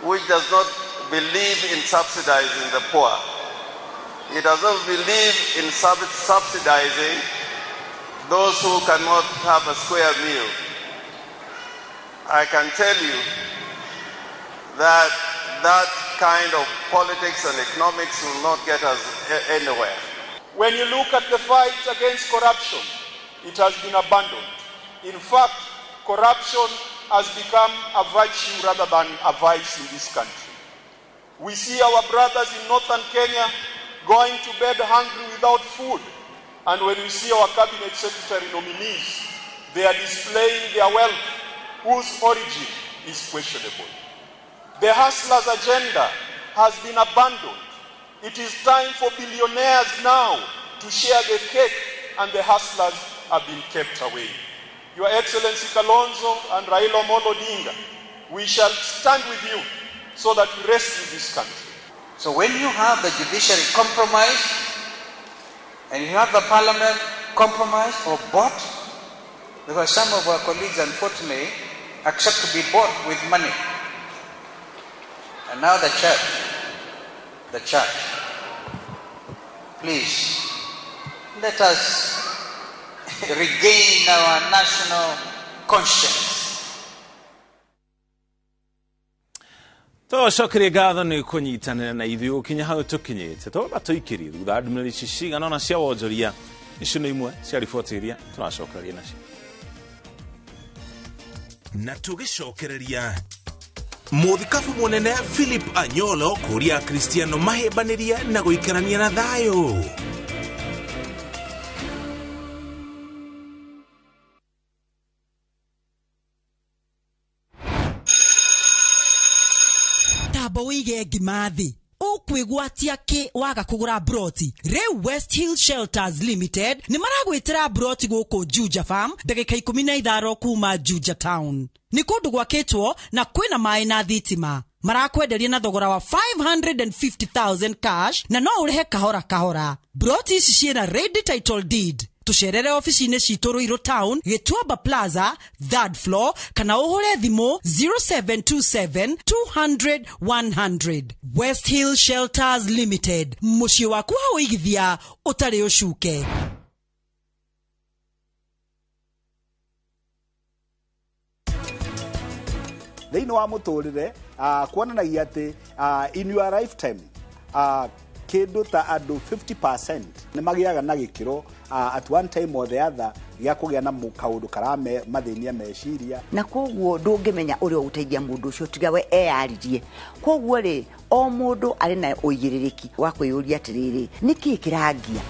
Speaker 10: which does not believe in subsidizing the poor. It does not believe in subsidizing those who cannot have a square meal. I can tell you that that kind of politics and economics will not get us anywhere.
Speaker 11: When you look at the fight against corruption, it has been abandoned. In fact, corruption has become a virtue rather than a vice in this country. We see our brothers in northern Kenya going to bed hungry without food. And when we see our cabinet secretary nominees, they are displaying their wealth, whose origin is questionable. The hustler's agenda has been abandoned. It is time for billionaires now to share the cake, and the hustlers have been kept away. Your Excellency Kalonzo and Raila Amolo Odinga, we shall stand with you so that we rescue this country.
Speaker 12: So when you have the judiciary compromised, and you have the parliament compromised or bought, because some of our colleagues unfortunately accept to be bought with money. And now the church, please, let us regain our national conscience.
Speaker 4: Tũcokerie ngatho nĩ kũnyitanĩra na ithuĩ gũkinya hau tũkinyĩte. Twamba tũikĩrie thutha ndũmĩrĩri ici cigana ũna cia wonjoria. Icio nĩ imwe cia riboti iria tũracokereria nacio. Na tũgĩcokereria Mũthikabu mũnene Philip Anyolo kũria Akristiano mahĩmbanĩrie na gũikarania na thayũ.
Speaker 14: Tamba wĩige ngima thĩ ũkwĩgwatia kĩ waga kũgũra broti. Rĩu West Hill Shelters Limited nĩ maragwĩtĩra broti gũkũ Juja Farm ndagĩka 15 kuma Juja Town. Nĩ kũndũ gwakĩtwo na kwĩna maĩ na thitima. Marakwenderia na thogora wa 550,000 cash na no ũrĩhe kahora kahora. Broti ici ciĩna ready title deed. Tucerere ofici-inĩ citũ Ruiru Town, Gĩtuamba Plaza, 3rd floor, kana ũhũre thimũ 0727 200 100. West Hill Shelters Limited, mũciĩ waku wa ũigithia ũtarĩ ũcuke.
Speaker 15: Thĩinĩ wa mũtũrĩre kuonanagia atĩ in your lifetime kĩndũ ta andũ 50% nĩ magĩaga na gĩkĩro at one time or the other gĩa kũgĩa na kaũndũ karamathĩnia meciria.
Speaker 16: Na koguo ndũngĩmenya ũrĩa ũgũteithia mũndũ ũcio tiga we eyaririe. Koguo rĩ, o mũndũ arĩ na ũigĩrĩrĩki wa kwĩyũria atĩrĩrĩ, nĩkĩĩ kĩrangia?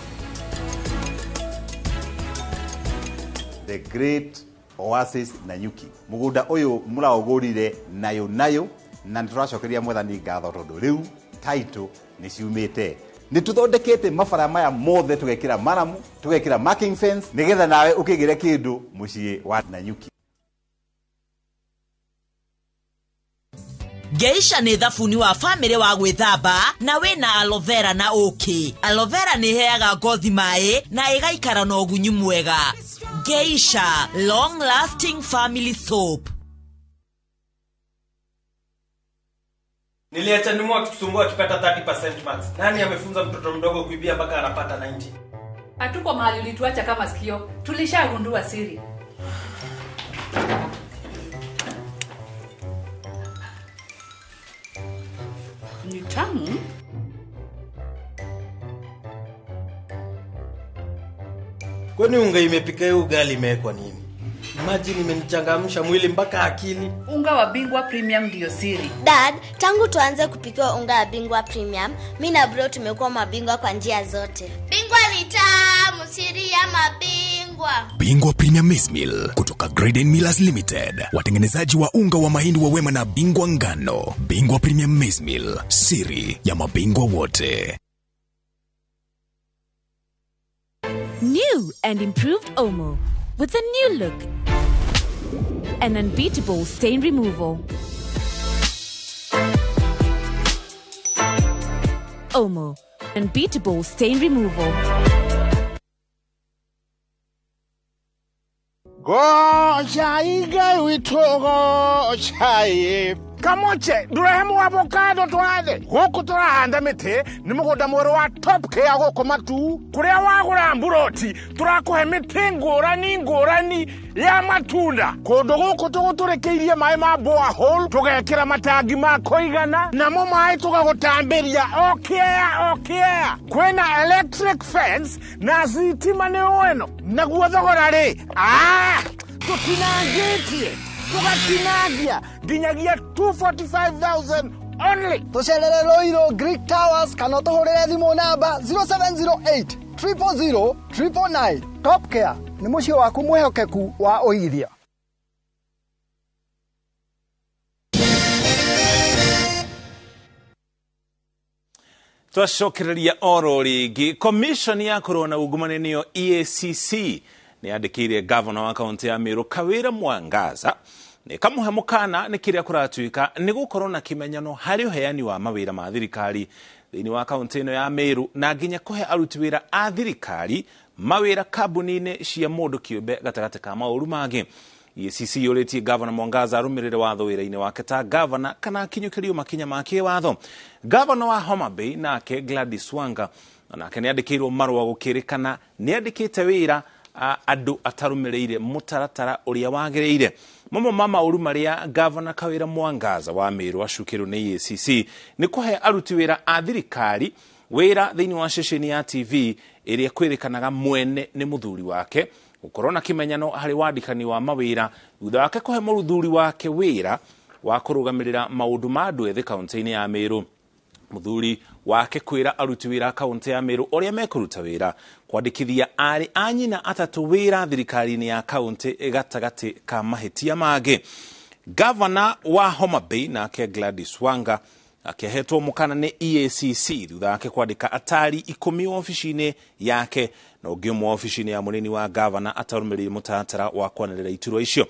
Speaker 24: The Great Oasis Nanyuki. Mũgũnda ũyũ mũraũgũrire nayo nayo na nĩtũracokeria mwathani ngatho tondũ rĩu title nĩ ciumĩte. Nĩ tũthondekete mabara maya mothe, tũgekĩra maramu, tũgekĩra marking fence nĩgetha nawe ũkĩgĩre kĩndũ mũciĩ wa Nanyuki.
Speaker 14: Geisha nĩ thabuni wa famĩlĩ wa gwĩthamba na wĩna aloe vera na ũkĩ. Aloe vera nĩ ĩheaga ngothi maĩ na ĩgaikara na ũgunyu mwega. Geisha long lasting family soap.
Speaker 9: Niliacha nimu akitusumbua akipata 30% marks. Nani amefunza mtoto mdogo kuibia mpaka anapata 90?
Speaker 17: Hatuko mahali ulituacha kama sikio. Tulishagundua siri. Ni tamu.
Speaker 9: Kwani unga imepika hiyo ugali imewekwa nini? Imagine imenichangamsha mwili mpaka akili.
Speaker 17: Unga wa Bingwa Premium ndio siri.
Speaker 18: Dad, tangu tuanze kupikiwa unga wa Bingwa Premium, mimi na bro tumekuwa mabingwa kwa njia zote. Bingwa ni tamu, siri ya mabingwa.
Speaker 19: Bingwa Premium Maize Meal kutoka Graden Millers Limited, watengenezaji wa unga wa mahindi wa Wema na Bingwa Ngano. Bingwa Premium Maize Meal, siri ya mabingwa wote.
Speaker 20: New and improved Omo with a new look and unbeatable stain removal. Omo, unbeatable stain removal.
Speaker 21: Gocha withogo chai kamoche ndurehemu avocado twathe guku turahanda miti ni mugunda mweru wa Top Care guku Matu kuria wagura mburoti turakuhe miti ngurani ngurani ya matunda kundu guku tuguturikiirie mai ma borehole tugekira matangi ma kuigana namo mai tugagutambiria o kĩa o kĩa kwina electric fence na thitima ni weno naguo thogora ri tutinangĩtie tugatinangia nginyagia 245,000 only.
Speaker 22: Tucerere Ruiru Greek Towers kana ũtũhũrĩre thimũ namba 0708 000 999. Top Care nĩ mũciĩ waku mwĩhokeku wa ũigithia.
Speaker 4: Twacokereria oro rĩngĩ commission ya kũrũa na ungumania nĩyo EACC nĩ yandĩkĩire gavana wa kaunti ya Meru Kawira Mwangaza nĩ kamũhe mũkana nĩ kĩrĩa kũratuĩka nĩ gũkorwo na kĩmenyano harĩ ũheani wa mawĩra ma thirikari thĩinĩ wa kaunti ĩno ya Meru na nginya kũhe aruti wĩra a thirikari mawĩra kambuni-inĩ cia mũndũ kĩũmbe gatagatĩ ka maũru mangĩ. EACC yũrĩtie gavana Mwangaza arũmĩrĩre watho wĩra-inĩ wake ta gavana kana akinyũkĩrio makinya ma kĩwatho. Gavana wa Homa Bay nake Gladys Wanga nake nĩ andĩkĩirwo marũa gũkĩrĩkana nĩ andĩkĩte wĩra andũ atarũmĩrĩire mũtaratara ũrĩa wagĩrĩire. Mamwe ma maũru marĩa gavana Kawira Mwangaza wa Meru acukĩrwo nĩ EACC nĩ kũhe aruti wĩra a thirikari wĩra thĩinĩ wa ceceni ya TV ĩrĩa kwĩrĩkanaga mwene nĩ mũthuri wake gũkorwo na kĩmenyano harĩ wandĩkani wa mawĩra thutha wake kũhe mũthuri wake wĩra wa kũrũgamĩrĩra maũndũ ma andũ ethĩ kaunti-inĩ ya Meru. Mũthuri wake kwĩra aruti wĩra kaunti ya Meru ũrĩa mekũruta wĩra kwandĩkithia aarĩ a nyina atatũ wĩra thirikari-inĩ ya kaunti gatagatĩ ka mahĩtia mangĩ. Gavana wa Homa Bay nake Gladys Wanga akĩhetwo mũkana nĩ EACC thutha wake kwandĩka atari 10 obici-inĩ yake na ũngĩ ũmwe obici-inĩ ya mũnini wa gavana atarũmĩrĩire mũtaratara wa kwanĩrĩra iturwa icio.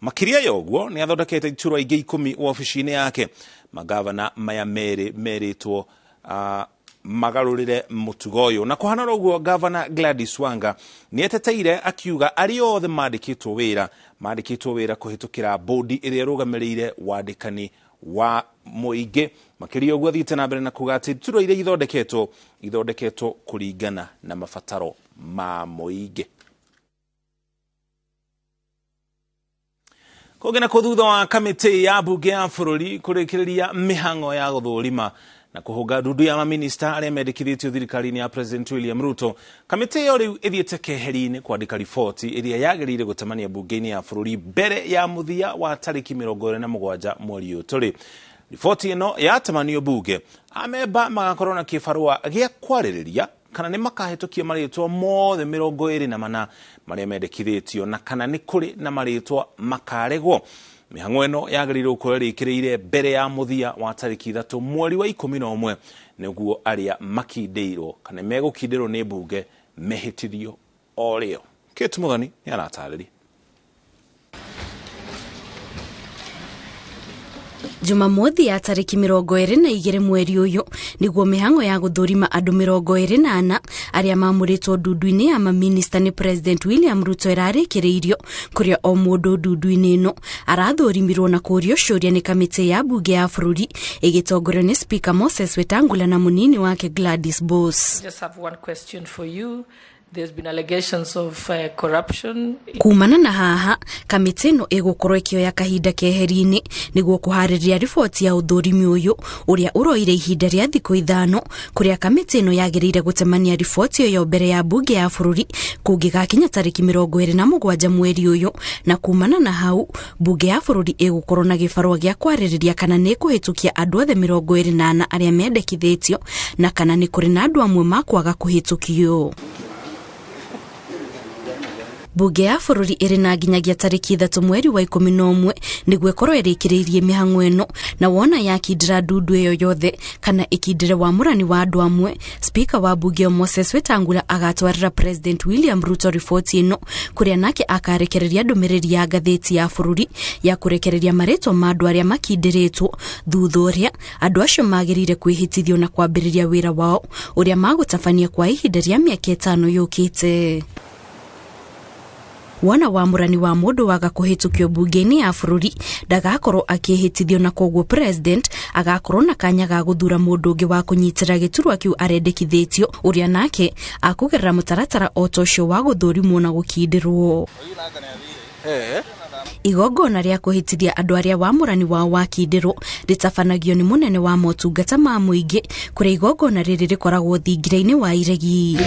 Speaker 4: Makĩria ya ũguo nĩ athondekete iturwa ingĩ 10 obici-inĩ yake. Magavana maya merĩ merĩtwo magarũrĩre mũtugo ũyũ. Na kũhana ũguo gavana Gladys Wanga nĩ eteteire akiuga arĩa othe mandĩkĩtwo wĩra kũhĩtũkĩra bodi ĩrĩa ĩrũgamĩrĩire wandĩkani wa mũingĩ. Makĩria ũguo athiĩte na mbere na kuga atĩ iturwa iria ithondeketwo kũringana na mabataro ma mũingĩ. Kũngĩ na thutha wa kamĩtĩ ya mbunge ya bũrũri kũrĩkĩrĩria mĩhang'o ya gũthũrima na kũhũnga ndundu ya maminista arĩa mendekithĩtio thirikari-inĩ ya President William Ruto, kamĩtĩ ĩyo rĩu ĩthiĩte keheri-inĩ kwandĩka riboti ĩrĩa yagĩrĩire gũtemania mbunge-inĩ ya bũrũri mbere ya mũthia wa tarĩki 27 mweri ũyũ tũrĩ. Riboti ĩno yatemanio mbunge, amemba magakorwo na kĩbarũa gĩa kwarĩrĩria kana nĩ makahĩtũkia marĩtwa mothe 24 marĩa mendekithĩtio na kana nĩ kũrĩ na marĩtwa makaregwo. Mĩhang'o ĩno yagĩrĩirwo gũkorwo ĩrĩkĩrĩire mbere ya mũthia wa tarĩki 3 mweri wa 11 nĩguo arĩa makindĩirwo kana megũkindĩrwo nĩ mbunge mehĩtithio o rĩo. Kate Muthoni nĩ aratarĩria.
Speaker 1: Jumamothi ya tarĩki 22 mweri ũyũ nĩguo mĩhang'o ya gũthũrima andũ 24 arĩa mamũrĩtwo ndundu-inĩ ya maminista nĩ President William Ruto ĩrarĩkĩrĩirio, kũrĩa o mũndũ ndundu-inĩ ĩno arathũrimirwo na kũũrio ciũria nĩ kamĩtĩ ya bunge ya bũrũri ĩgĩtongorio nĩ Speaker Moses Wetangula na mũnini wake Gladys Boss.
Speaker 5: Just have one question for you. There's been allegations of corruption.
Speaker 1: Kumana na haha kamĩtĩ ĩno ĩgũkorwo ĩkĩoya kahinda keheri-inĩ nĩguo kũharĩria riboti ya ũthũrimi ũyũ ũrĩa ũroire ihinda rĩa thikũ 5, kũrĩa kamĩtĩ ĩno yagĩrĩire gũtemania riboti ĩyo mbere ya bunge ya bũrũri kũngĩgakinya tarĩki 27 mweri ũyũ, na kumana na hau bunge ya bũrũri ĩgũkorwo na gĩbarũa gĩa kwarĩrĩria kana nĩ ĩkũhĩtũkia andũ othe 24 arĩa mendekithĩtio na kana nĩ kũrĩ na andũ amwe makwaga kũhĩtũkio. Bunge ya bũrũri ĩrĩ na nginyagia tarĩki 3 mweri wa 11 nĩguo ĩkorwo ĩrĩkĩrĩirie mĩhang'o ĩno, na wona yakindĩra ndundu ĩyo yothe kana ĩkindĩre wamũrani wa andũ amwe, Speaker wa bunge Moses Wetangula agatwarĩra President William Ruto riboti ĩno, kũrĩa nake akarekereria ndũmĩrĩri ya ngathĩti ya bũrũri ya kũrekereria marĩtwa ma andũ arĩa makindĩrĩtwo thutha ũrĩa andũ acio magĩrĩire kwĩhĩtithio na kwambĩrĩria wĩra wao ũrĩa magũtabania kwa ihinda rĩa mĩaka 5 yũkĩte. Wona wamũrani wa mũndũ waga kũhĩtũkio bunge-inĩ ya bũrũri ndagakorwo akĩhĩtithio, na koguo president agakorwo na kanya ga gũthura mũndũ ũngĩ wa kũnyitĩra gĩturwa kĩu arendekithĩtio, ũrĩa nake akũgerera mũtaratara o ta ũcio wa gũthũrimwo na gũkindĩrwo. Igongona rĩa kũhĩtithia andũ arĩa wamũrani wao wakindĩrwo rĩtabanagio nĩ mũnene wa motungata ma mũingĩ, kũrĩa igongona rĩrĩ rĩkoragwo thingira-inĩ wa iregi.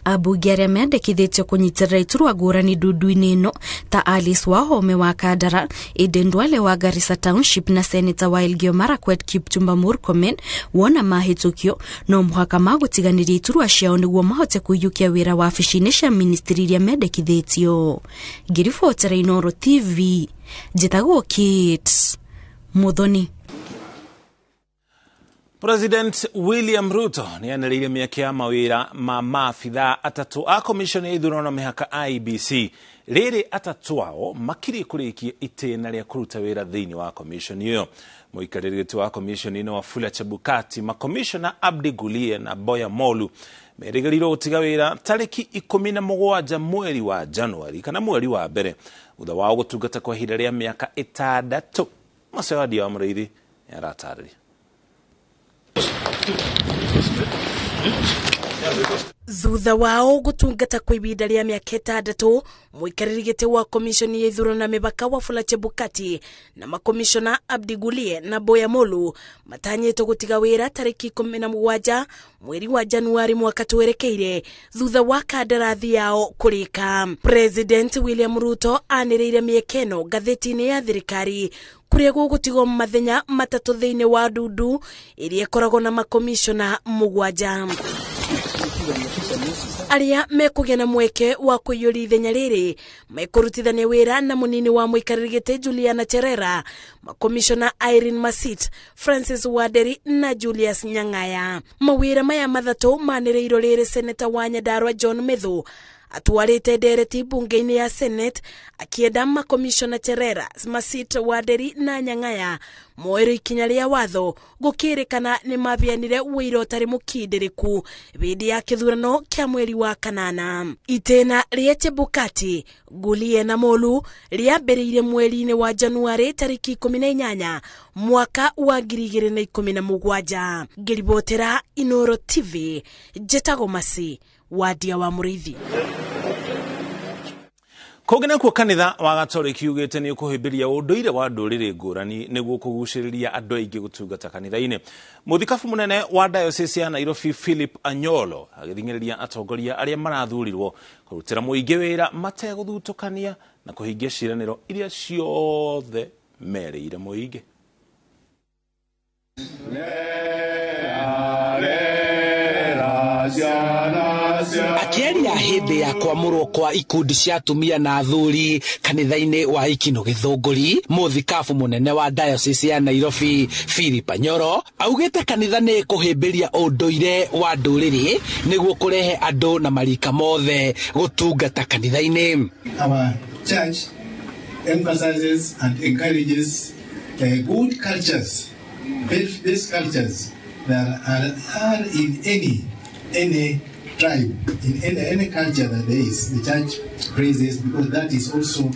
Speaker 1: Ambunge arĩa mendekithĩtio kũnyitĩrĩra iturwa ngũrani ndundu-inĩ ĩno ta Alice Wahome wa Kandara, Eden Duale wa Garissa Township na Senator wa Elgeyo Marakwet Kipchumba Murkomen, wona mahĩtũkio no mũhaka magũtiganĩria iturwa ciao nĩguo mahote kũiyũkia wĩra wabici-inĩ cia ministry iria mendekithĩtio. Ngĩribotera Inooro TV, njĩtagwo Kate Muthoni.
Speaker 4: President William Ruto nĩ anĩrĩire mĩeke ya mawĩra ma maabithaa 3 a commission ya ithurano na mĩhaka IEBC, rĩrĩ 3 ao makiriĩ kũrĩkia itĩna rĩa kũruta wĩra thĩinĩ wa commission ĩyo. Mũikarĩri gĩtĩ wa commission ĩno Wafula Chebukati, makomishona Abdi Gulie na Boya Molu merĩgĩrĩirwo gũtiga wĩra tarĩki 17 mweri wa Januari kana mweri wa mbere, thutha wao gũtungata kwa ihinda rĩa mĩaka 6. Macewadia wa Mũrĩithi nĩaratarĩria.
Speaker 3: Thutha wao gũtungata kwa ihinda rĩa mĩaka 6, mũikarĩri gĩtĩ wa komishoni ya ithurano na mĩhaka Wafula Chebukati na makomishona Abdi Gulie na Boya Molu matanyĩtwo gũtiga wĩra tarĩki 17 mweri wa Januari mwaka twerekeire, thutha wa kandarathi yao kũrĩka. President William Ruto anĩrĩire mĩeke ĩno ngathĩti-inĩ ya thirikari, kũrĩa gũgũtigwo mathenya 3 thĩinĩ wa ndundu ĩrĩa ĩkoragwo na makomishona 7. Arĩa mekũgĩa na mweke wa kũiyũria ithenya rĩrĩ mekũrutithania wĩra na mũnini wa mũikarĩri gĩtĩ Juliana Cherera, makomishona Irene Masit, Francis Waderi na Julius Nyang'aya. Mawĩra maya 3 manĩrĩirwo rĩrĩ Seneta wa Nyandarua John Methu atwarĩte ndereti bunge-inĩ ya Senate akĩenda makomishona Cherera, Masit, Waderi na Nyang'aya moerwo ikinya rĩa watho gũkĩrĩkana nĩ mabianire wĩira ũtarĩ mũkindĩrĩku hĩndĩ ya kĩthurano kĩa mweri wa 8. Itĩna rĩa Chebukati, Gulie na Molu rĩambĩrĩirie mweri-inĩ wa Januari tarĩki 18 mwaka wa 2017. Ngĩribotera Inooro TV, njĩtagwo Masi Wadia wa Mũrĩithi.
Speaker 4: Kũngĩ nakuo kanitha wa Gatoreki ugĩte nĩ ũkũhĩmbĩria ũndũire wa ndũrĩrĩ ngũrani nĩguo kũgucĩrĩria andũ aingĩ gũtungata kanitha-inĩ. Mũthikabu mũnene wa Diocese ya Nairobi Philip Anyolo agĩthing'ĩrĩria atongoria arĩa marathurirwo kũrutĩra mũingĩ wĩra mategũthutũkania na kũhingia ciĩranĩro iria ciothe merĩire mũingĩ.
Speaker 13: Akĩaria hĩndĩ ya kwamũrwo kwa ikundi cia atumia na athuri kanitha-inĩ wa Ikino Gĩthũngũri, mũthikabu mũnene wa Diocese ya Nairobi Philip Anyoro augĩte kanitha nĩ kũhĩmbĩria ũndũire wa ndũrĩrĩ nĩguo kũrehe andũ na marika mothe gũtungata kanitha-inĩ.
Speaker 23: Our church emphasizes and encourages
Speaker 6: Good cultures, best cultures that are in any tribe, in any culture that there is, the church praises, because that is also